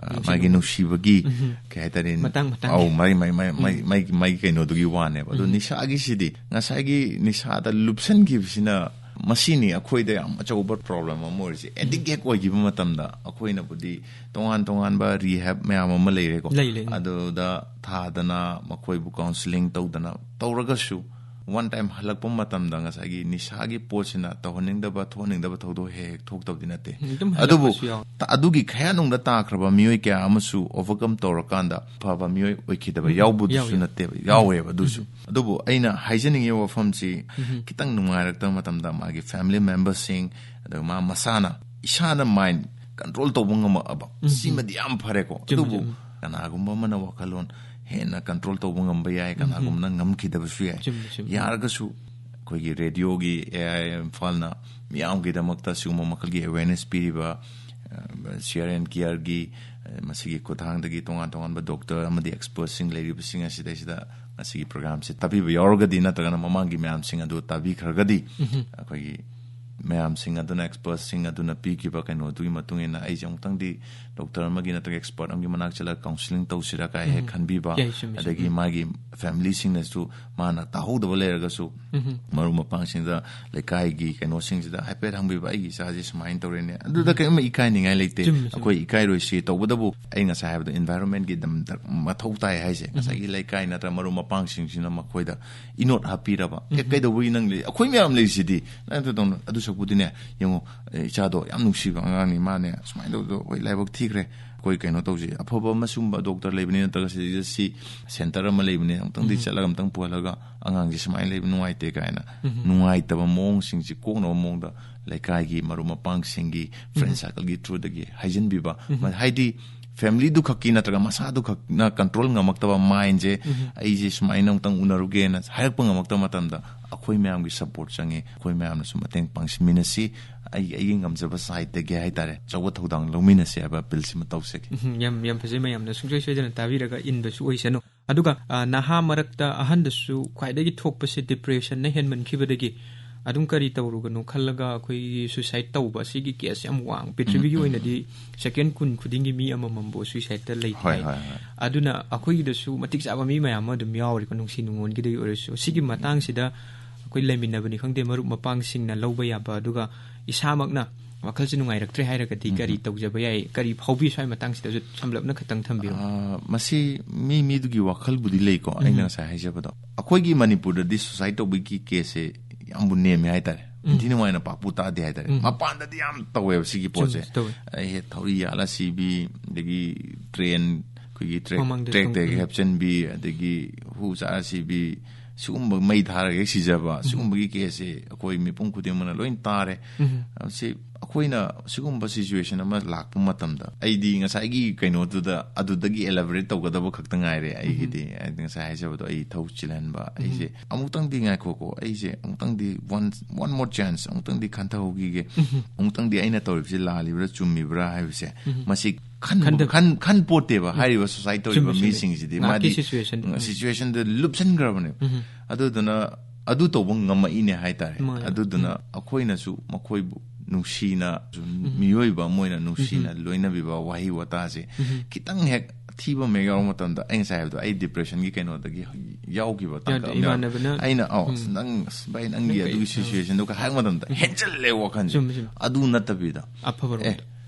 ꯑ, ꯅꯨꯡꯁꯤꯕ꯫ ꯃꯥꯒꯤ ꯅꯨꯡꯁꯤꯕꯒꯤ, ꯎꯝ꯫ ꯀꯩ ꯍꯥꯏꯇꯥꯔꯦ, ꯃꯇꯥꯡ ꯃꯇꯥꯡꯒꯤ꯫ ꯑꯧ, ꯃꯥꯏ, ꯃꯥꯏ, ꯃꯥꯏ, ꯃꯥꯏ, ꯎꯝ꯫ ꯃꯥꯏ, ꯃꯥꯏ ꯀꯩꯅꯣꯗꯨꯒꯤ ꯋꯥꯅꯦꯕ꯫ ꯑꯗꯣ ꯎꯝ꯫ ꯅꯤꯁꯥꯒꯤꯁꯤꯗꯤ ꯉꯁꯥꯏꯒꯤ ꯅꯤꯁꯥꯗ ꯂꯨꯞꯁꯟꯈꯤꯕꯁꯤꯅ ꯃꯁꯤꯅꯤ ꯑꯩꯈꯣꯏꯗ ꯌꯥꯝ ꯑꯆꯧꯕ problem ꯑꯃ ꯑꯣꯏꯔꯤꯁꯦ꯫ Addict ꯎꯝ꯫ ꯍꯦꯛ ꯑꯣꯏꯈꯤꯕ ꯃꯇꯝꯗ ꯑꯩꯈꯣꯏꯅꯕꯨꯗꯤ ꯇꯣꯉꯥꯟ ꯇꯣꯉꯥꯟꯕ rehab ꯃꯌꯥꯝ ꯑꯃ ꯂꯩꯔꯦꯀꯣ꯫ ꯂꯩ, ꯂꯩ, ꯎꯝ꯫ ꯑꯗꯨꯗ ꯊꯥꯗꯅ ꯃꯈꯣꯏꯕꯨ counselling ꯇꯧꯗꯅ ꯇꯧꯔꯒꯁꯨ One time ꯍꯜꯂꯛꯄ ꯃꯇꯝꯗ ꯉꯁꯥꯏꯒꯤ ꯅꯤꯁꯥꯒꯤ ꯄꯣꯠꯁꯤꯅ ꯇꯧꯍꯟꯅꯤꯡꯗꯕ, ꯊꯣꯛꯍꯟꯅꯤꯡꯗꯕ ꯊꯧꯗꯣꯛ ꯍꯦꯛ ꯍꯦꯛ ꯊꯣꯛꯇꯕꯗꯤ ꯅꯠꯇꯦ꯫ ꯎꯝ, ꯑꯗꯨꯝ ꯑꯗꯨꯕꯨ ꯍꯜꯂꯛꯄꯁꯨ ꯌꯥꯎ- ꯇ-, ꯑꯗꯨꯒꯤ ꯈꯌꯥꯠꯅꯨꯡꯗ ꯇꯥꯈ꯭ꯔꯕ ꯃꯤꯑꯣꯏ ꯀꯌꯥ ꯑꯃꯁꯨ overcome ꯇꯧꯔꯀꯥꯟꯗ ꯐꯕ ꯃꯤꯑꯣꯏ ꯑꯣꯏꯈꯤꯗꯕ ꯎꯝ, ꯌꯥꯎꯕꯗꯨꯁꯨ ꯌꯥꯎ, ꯌꯥꯎ꯫ ꯅꯠꯇꯦꯕ, ꯎꯝ꯫ ꯌꯥꯎꯋꯦꯕ ꯑꯗꯨꯁꯨ꯫ ꯎꯝ꯫ ꯑꯗꯨꯕꯨ ꯑꯩꯅ ꯍꯥꯏꯖꯅꯤꯡꯉꯤꯕ ꯋꯥꯐꯝꯁꯤ, ꯎꯝ꯫ ꯈꯤꯇꯪ ꯅꯨꯡꯉꯥꯏꯔꯛꯇꯕ ꯃꯇꯝꯗ ꯃꯥꯒꯤ family memberꯁꯤꯡ, ꯑꯗꯨꯒ ꯃꯥ ꯃꯁꯥꯅ, ꯏꯁꯥꯅ mind control ꯇꯧꯕ ꯉꯝꯃꯛꯑꯕ, ꯎꯝ꯫ ꯁꯤꯃꯗꯤ ꯌꯥꯝ ꯐꯔꯦꯀꯣ꯫ ꯆꯨꯝꯃꯤ, ꯑꯗꯨꯕꯨ ꯆꯨꯝꯃꯤ꯫ ꯀꯅꯥꯒꯨꯝꯕ ꯑꯃꯅ ꯋꯥꯈꯜꯂꯣꯟ ꯍꯦꯟꯅ control ꯇꯧꯕ ꯉꯝꯕ ꯌꯥꯏ, ꯎꯝ꯫ ꯀꯅꯥꯒꯨꯝꯕꯅ ꯉꯝꯈꯤꯗꯕꯁꯨ ꯌꯥꯏ꯫ ꯆꯨꯝꯃꯤ, ꯆꯨꯝꯃꯤ꯫ ꯌꯥꯔꯒꯁꯨ ꯑꯩꯈꯣꯏꯒꯤ radioꯒꯤ, A I ꯏꯝꯐꯥꯜꯅ ꯃꯤꯌꯥꯝꯒꯤꯗꯃꯛꯇ ꯁꯤꯒꯨꯝꯕ ꯃꯈꯜꯒꯤ awareness ꯄꯤꯔꯤꯕ, ꯑ, Share and Careꯒꯤ, ꯑ, ꯃꯁꯤꯒꯤ ꯈꯨꯠꯊꯥꯡꯗꯒꯤ ꯇꯣꯉꯥꯟ ꯇꯣꯉꯥꯟꯕ doctor ꯑꯃꯗꯤ expertꯁꯤꯡ ꯂꯩꯔꯤꯕꯁꯤꯡ ꯑꯁꯤꯗꯩꯁꯤꯗ ꯉꯁꯤꯒꯤ programꯁꯦ ꯇꯥꯕꯤꯕ ꯌꯥꯎꯔꯒꯗꯤ, ꯅꯠꯇ꯭ꯔꯒꯅ ꯃꯃꯥꯡꯒꯤ ꯃꯌꯥꯝꯁꯤꯡ ꯑꯗꯨ ꯇꯥꯕꯤꯈ꯭ꯔꯒꯗꯤ, ꯎꯝ꯫ ꯑꯩꯈꯣꯏꯒꯤ ꯃꯌꯥꯝꯁꯤꯡ ꯑꯗꯨꯅ, expertꯁꯤꯡ ꯑꯗꯨꯅ ꯄꯤꯈꯤꯕ ꯀꯩꯅꯣꯗꯨꯒꯤ ꯃꯇꯨꯡ ꯏꯟꯅ ꯑꯩꯁꯦ ꯑꯃꯨꯛꯇꯪꯗꯤ doctor ꯑꯃꯒꯤ ꯅꯠꯇ꯭ꯔꯒ expert ꯑꯃꯒꯤ ꯃꯅꯥꯛ ꯆꯠꯂꯒ counselling ꯇꯧꯁꯤꯔꯥ ꯀꯥꯏ ꯍꯦꯛ ꯎꯝ꯫ ꯈꯟꯕꯤꯕ, ꯌꯥꯏ, ꯆꯨꯝꯃꯤ, ꯆꯨꯝꯃꯤ꯫ ꯑꯗꯒꯤ ꯃꯥꯒꯤ familyꯁꯤꯡꯅꯁꯨ ꯃꯥꯅ ꯇꯥꯍꯧꯗꯕ ꯂꯩꯔꯒꯁꯨ ꯎꯝ꯫ ꯃꯔꯨꯞ ꯃꯄꯥꯡꯁꯤꯡꯗ, ꯂꯩꯀꯥꯏꯒꯤ ꯀꯩꯅꯣꯁꯤꯡꯁꯤꯗ ꯍꯥꯏꯐꯦꯠ ꯍꯪꯕꯤꯕ, "ꯑꯩꯒꯤ ꯏꯆꯥꯁꯦ ꯁꯨꯃꯥꯏꯅ ꯇꯧꯔꯦꯅꯦ"꯫ ꯑꯗꯨꯗ ꯎꯝ꯫ ꯀꯔꯤꯝ ꯏꯀꯥꯏꯅꯤꯡꯉꯥꯏ ꯂꯩꯇꯦ꯫ ꯆꯨꯝꯃꯤ, ꯆꯨꯝꯃꯤ꯫ ꯑꯩꯈꯣꯏ ꯏꯀꯥꯏꯔꯣꯏꯁꯤ꯫ ꯇꯧꯕꯇꯕꯨ ꯑꯩ ꯉꯁꯥꯏ ꯍꯥꯏꯕꯗꯣ environmentꯀꯤ ꯗꯝꯗ ꯃꯊꯧ ꯇꯥꯏ ꯍꯥꯏꯁꯦ, ꯎꯝ꯫ ꯉꯁꯥꯏꯒꯤ ꯂꯩꯀꯥꯏ ꯅꯠꯇ꯭ꯔ ꯃꯔꯨꯞ ꯃꯄꯥꯡꯁꯤꯡꯁꯤꯅ ꯃꯈꯣꯏꯗ ꯏꯅꯣꯠ ꯍꯥꯞꯄꯤꯔꯕ, "ꯑꯦ, ꯎꯝ꯫ ꯀꯩꯗꯧꯕꯒꯤ ꯅꯪ ꯂꯩ? ꯑꯩꯈꯣꯏ ꯃꯌꯥꯝ ꯂꯩꯔꯤꯁꯤꯗꯤ, ꯅꯪ ꯑꯗꯨ ꯇꯧꯅꯨ, ꯑꯗꯨ ꯁꯔꯨꯛꯄꯨꯗꯤꯅꯦ, ꯌꯦꯡꯉꯣ, ꯑꯦ, ꯏꯆꯥꯗꯣ ꯌꯥꯝ ꯅꯨꯡꯁꯤꯕ ꯑꯉꯥꯡꯅꯤ, ꯃꯥꯅꯦ ꯁꯨꯃꯥꯏꯅ ꯇꯧꯗꯣ, ꯍꯣꯏ, ꯂꯥꯏꯕꯛ ꯊꯤꯈ꯭ꯔꯦ, ꯑꯩꯈꯣꯏ ꯀꯩꯅꯣ ꯇꯧꯁꯤ, ꯑꯐꯕ ꯑꯃ ꯁꯤꯒꯨꯝꯕ doctor ꯂꯩꯕꯅꯤ, ꯅꯠꯇ꯭ꯔꯒ ꯁꯤꯗꯩꯗ ꯁꯤ centre ꯑꯃ ꯂꯩꯕꯅꯤ, ꯑꯃꯨꯛꯇꯪꯗꯤ ꯎꯝ꯫ ꯆꯠꯂꯒ ꯑꯃꯨꯛꯇꯪ ꯄꯨꯍꯜꯂꯒ ꯑꯉꯥꯡꯁꯦ ꯁꯨꯃꯥꯏꯅ ꯂꯩꯕ ꯅꯨꯡꯉꯥꯏꯇꯦ" ꯀꯥꯏꯅ ꯎꯝ꯫ ꯅꯨꯡꯉꯥꯏꯇꯕ ꯃꯑꯣꯡꯁꯤꯡꯁꯤ ꯀꯣꯛꯅꯕ ꯃꯑꯣꯡꯗ ꯂꯩꯀꯥꯏꯒꯤ ꯃꯔꯨꯞ ꯃꯄꯥꯡꯁꯤꯡꯒꯤ, friend ꯎꯝ꯫ circleꯒꯤ throughꯗꯒꯤ ꯍꯥꯏꯖꯤꯟꯕꯤꯕ, ꯎꯝ꯫ ꯃ-, ꯍꯥꯏꯗꯤ familyꯗꯨ ꯈꯛꯀꯤ ꯅꯠꯇ꯭ꯔꯒ ꯃꯁꯥꯗꯨ ꯈꯛꯅ control ꯉꯝꯃꯛꯇꯕ mindꯁꯦ, ꯎꯝ꯫ "ꯑꯩꯁꯦ ꯁꯨꯃꯥꯏꯅ ꯑꯃꯨꯛꯇꯪ ꯎꯅꯔꯨꯒꯦꯅ" ꯍꯥꯏꯔꯛꯄ ꯉꯝꯃꯛꯇꯕ ꯃꯇꯝꯗ, ꯑꯩꯈꯣꯏ ꯃꯌꯥꯝꯒꯤ support ꯆꯪꯉꯤ, ꯑꯩꯈꯣꯏ ꯃꯌꯥꯝꯅꯁꯨ ꯃꯇꯦꯡ ꯄꯥꯡꯁꯤꯟꯃꯤꯟꯅꯁꯤ꯫ ꯑꯩ, ꯑꯩꯒꯤ ꯉꯝꯖꯕ sideꯇꯒꯤ ꯍꯥꯏꯇꯥꯔꯦ, ꯑꯆꯧꯕ ꯊꯧꯗꯥꯡ ꯂꯧꯃꯤꯟꯅꯁꯤ ꯍꯥꯏꯕ appealꯁꯤꯃ ꯇꯧꯖꯒꯦ꯫ ꯎꯝ, ꯌꯥꯝ, ꯌꯥꯝ ꯐꯖꯩ, ꯃꯌꯥꯝꯅ ꯁꯨꯡꯁꯣꯏ ꯁꯣꯏꯗꯅ ꯇꯥꯕꯤꯔꯒ ꯏꯟꯕꯁꯨ ꯑꯣꯏꯁꯅꯨ꯫ ꯑꯗꯨꯒ, ꯑ, ꯅꯍꯥ ꯃꯔꯛꯇ ꯑꯍꯟꯗꯁꯨ ꯈ꯭ꯋꯥꯏꯗꯒꯤ ꯊꯣꯛꯄꯁꯦ depressionꯅ ꯍꯦꯟꯃꯟꯈꯤꯕꯗꯒꯤ ꯑꯗꯨꯝ ꯀꯔꯤ ꯇꯧꯔꯨꯒꯅꯣ ꯈꯜꯂꯒ ꯑꯩꯈꯣꯏꯒꯤ suicide ꯇꯧꯕ ꯑꯁꯤꯒꯤ case ꯌꯥꯝ ꯋꯥꯡ-, ꯄ꯭ꯔꯤꯊꯤꯕꯤꯒꯤ ꯎꯝ, ꯎꯝ, ꯑꯣꯏꯅꯗꯤ ꯎꯝ꯫ Second ꯀꯨꯟ ꯈꯨꯗꯤꯡꯒꯤ ꯃꯤ ꯑꯃꯃꯝꯕꯨ suicideꯇ ꯂꯩ ꯍꯣꯏ, ꯍꯥꯏ꯫ ꯍꯣꯏ, ꯍꯣꯏ꯫ ꯑꯗꯨꯅ ꯑꯩꯈꯣꯏꯒꯤꯗꯁꯨ ꯃꯇꯤꯛ ꯆꯥꯕ ꯃꯤ ꯃꯌꯥꯝ ꯑꯃ ꯑꯗꯨꯝ ꯌꯥꯎꯔꯤꯀꯣ, ꯅꯨꯡꯁꯤ ꯅꯨꯡꯉꯣꯟꯒꯤꯗꯒꯤ ꯑꯣꯏꯔꯁꯨ꯫ ꯁꯤꯒꯤ ꯃꯇꯥꯡꯁꯤꯗ ꯑꯩꯈꯣꯏ ꯂꯩꯃꯤꯟꯅꯕꯅꯤ ꯈꯪꯗꯦ, ꯃꯔꯨꯞ ꯃꯄꯥꯡꯁꯤꯡꯅ ꯂꯧꯕ ꯌꯥꯕ, ꯑꯗꯨꯒ ꯏꯁꯥꯃꯛꯅ ꯋꯥꯈꯜꯁꯦ ꯅꯨꯡꯉꯥꯏꯔꯛꯇ꯭ꯔꯦ ꯍꯥꯏꯔꯒꯗꯤ ꯀꯔꯤ ꯇꯧꯖꯕ ꯌꯥꯏ, ꯀꯔꯤ ꯐꯥꯎꯕꯤ? ꯁ꯭ꯋꯥꯏ ꯃꯇꯥꯡꯁꯤꯗꯁꯨ ꯁꯝꯂꯞꯅ ꯈꯇꯪ ꯊꯝꯕꯤꯌꯨ꯫ ꯑꯥ, ꯃꯁꯤ ꯃꯤ ꯃꯤꯗꯨꯒꯤ ꯋꯥꯈꯜꯕꯨꯗꯤ ꯂꯩꯀꯣ꯫ ꯑꯩꯅ ꯎꯝ꯫ ꯉꯁꯥꯏ ꯍꯥꯏꯖꯕꯗꯣ, ꯑꯩꯈꯣꯏꯒꯤ ꯃꯅꯤꯄꯨꯔꯗꯗꯤ suicide ꯇꯧꯕꯒꯤ caseꯁꯦ ꯌꯥꯝꯕꯨ ꯅꯦꯝꯃꯦ ꯍꯥꯏꯇꯥꯔꯦ꯫ ꯎꯝ꯫ ꯏꯟꯊꯤ ꯅꯨꯡꯉꯥꯏꯅ ꯄꯥꯛꯄꯨ ꯇꯥꯗꯦ ꯍꯥꯏꯇꯥꯔꯦ꯫ ꯎꯝ꯫ ꯃꯄꯥꯟꯗꯗꯤ ꯌꯥꯝ ꯇꯧꯋꯦꯕ ꯁꯤꯒꯤ ꯄꯣꯠꯁꯦ꯫ ꯆꯨꯝꯃꯦ, ꯇꯧꯋꯦ꯫ ꯑꯩ ꯍꯦꯛ ꯊꯧꯔꯤ ꯌꯥꯜꯂ ꯁꯤꯕꯤ, ꯑꯗꯒꯤ train, ꯑꯩꯈꯣꯏꯒꯤ track, ꯃꯃꯥꯡꯗ trackꯇ ꯊꯣꯡ-, ꯍꯦꯛ ꯎꯝ꯫ ꯍꯦꯞꯆꯟꯕꯤ, ꯑꯗꯒꯤ ꯍꯨ ꯆꯥꯔ ꯁꯤꯕꯤ, ꯁꯤꯒꯨꯝꯕ ꯃꯩ ꯊꯥꯔꯒ ꯍꯦꯛ ꯁꯤꯖꯕ, ꯎꯝ꯫ ꯁꯤꯒꯨꯝꯕꯒꯤ caseꯁꯦ ꯑꯩꯈꯣꯏ ꯃꯤꯄꯨꯝ ꯈꯨꯗꯤꯡꯃꯛꯅ ꯂꯣꯏ ꯇꯥꯔꯦ꯫ ꯎꯝ꯫ ꯁꯤ ꯑꯩꯈꯣꯏꯅ ꯁꯤꯒꯨꯝꯕ situation ꯑꯃ ꯂꯥꯛꯄ ꯃꯇꯝꯗ, ꯑꯩꯗꯤ ꯉꯁꯥꯏꯒꯤ ꯀꯩꯅꯣꯗꯨꯗ, ꯑꯗꯨꯗꯒꯤ elaborate ꯇꯧꯒꯗꯕ ꯈꯛꯇ ꯉꯥꯏꯔꯦ ꯑꯩꯒꯤꯗꯤ꯫ ꯎꯝ꯫ ꯑꯩꯗꯤ ꯉꯁꯥꯏ ꯍꯥꯏꯖꯕꯗꯣ, ꯑꯩ ꯊꯕꯛ ꯆꯤꯜꯍꯟꯕ, ꯎꯝ꯫ ꯑꯩꯁꯦ ꯑꯃꯨꯛꯇꯪꯗꯤ ꯉꯥꯏꯈꯣꯀꯣ, ꯑꯩꯁꯦ ꯑꯃꯨꯛꯇꯪꯗꯤ one, one more chance, ꯑꯃꯨꯛꯇꯪꯗꯤ ꯈꯟꯊꯍꯧꯈꯤꯒꯦ, ꯎꯝ꯫ ꯑꯃꯨꯛꯇꯪꯗꯤ ꯑꯩꯅ ꯇꯧꯔꯤꯕꯁꯤ ꯂꯥꯜꯂꯤꯕ꯭ꯔꯥ ꯆꯨꯝꯃꯤꯕ꯭ꯔꯥ ꯍꯥꯏꯕꯁꯦ, ꯎꯝ꯫ ꯃꯁꯤ ꯈꯟ-, ꯈꯟꯗꯕ꯫ ꯈꯟ-, ꯈꯟ ꯄꯣꯠꯇꯦꯕ꯫ ꯎꯝ꯫ ꯍꯥꯏꯔꯤꯕ suicide ꯇꯧꯔꯤꯕ ꯆꯨꯝꯃꯦ, ꯆꯨꯝꯃꯦ꯫ ꯃꯤꯁꯤꯡꯁꯤꯗꯤ ꯉꯥꯏꯍꯥꯛꯀꯤ ꯃꯥꯗꯤ situation, ꯎꯝ꯫ Situationꯗ ꯂꯨꯞꯁꯟꯈ꯭ꯔꯕꯅꯦꯕ꯫ ꯎꯝ꯫ ꯑꯗꯨꯗꯨꯅ ꯑꯗꯨ ꯇꯧꯕ ꯉꯝꯃꯛꯏꯅꯦ ꯍꯥꯏꯇꯥꯔꯦ꯫ ꯃꯥꯅꯦ꯫ ꯑꯗꯨꯗꯨꯅ ꯎꯝ꯫ ꯑꯩꯈꯣꯏꯅꯁꯨ ꯃꯈꯣꯏꯕꯨ ꯅꯨꯡꯁꯤꯅ, ꯎꯝ꯫ ꯃꯤꯑꯣꯏꯕ ꯑꯃ ꯑꯣꯏꯅ ꯅꯨꯡꯁꯤꯅ ꯎꯝ꯫ ꯂꯣꯏꯅꯕꯤꯕ ꯋꯥꯍꯩ ꯋꯥꯇꯥꯁꯦ ꯎꯝ꯫ ꯈꯤꯇꯪ ꯍꯦꯛ ꯊꯤꯕ ꯑꯃ ꯍꯦꯛ ꯌꯥꯎꯔꯛꯄ ꯃꯇꯝꯗ, ꯑꯩ ꯉꯁꯥꯏ ꯍꯥꯏꯕꯗꯣ, ꯑꯩ depressionꯒꯤ ꯀꯩꯅꯣꯗꯒꯤ ꯌꯥꯎꯈꯤꯕ ꯌꯥꯗꯦ, ꯇꯥꯡꯀꯛ ꯑꯃ ꯌꯥꯎꯔꯦ꯫ ꯏꯃꯥꯟꯅꯕꯅ ꯑꯩꯅ, "ꯑꯧ, ꯎꯝ꯫ ꯑꯁ, ꯅꯪ, ꯑꯁ, ꯚꯥꯏ, ꯅꯪꯒꯤ ꯅꯪ ꯀꯩ-, ꯑꯗꯨꯒꯤ ꯑꯥ꯫ Situationꯗꯣ" ꯍꯥꯏꯔꯛꯄ ꯃꯇꯝꯗ ꯎꯝ꯫ ꯍꯦꯟꯖꯜꯂꯦ ꯋꯥꯈꯜꯁꯦ꯫ ꯆꯨꯝꯃꯦ, ꯆꯨꯝꯃꯦ꯫ ꯑꯗꯨ ꯅꯠꯇꯕꯤꯗ, ꯑꯐꯕꯔꯣꯝꯗ꯫ "ꯑꯦ,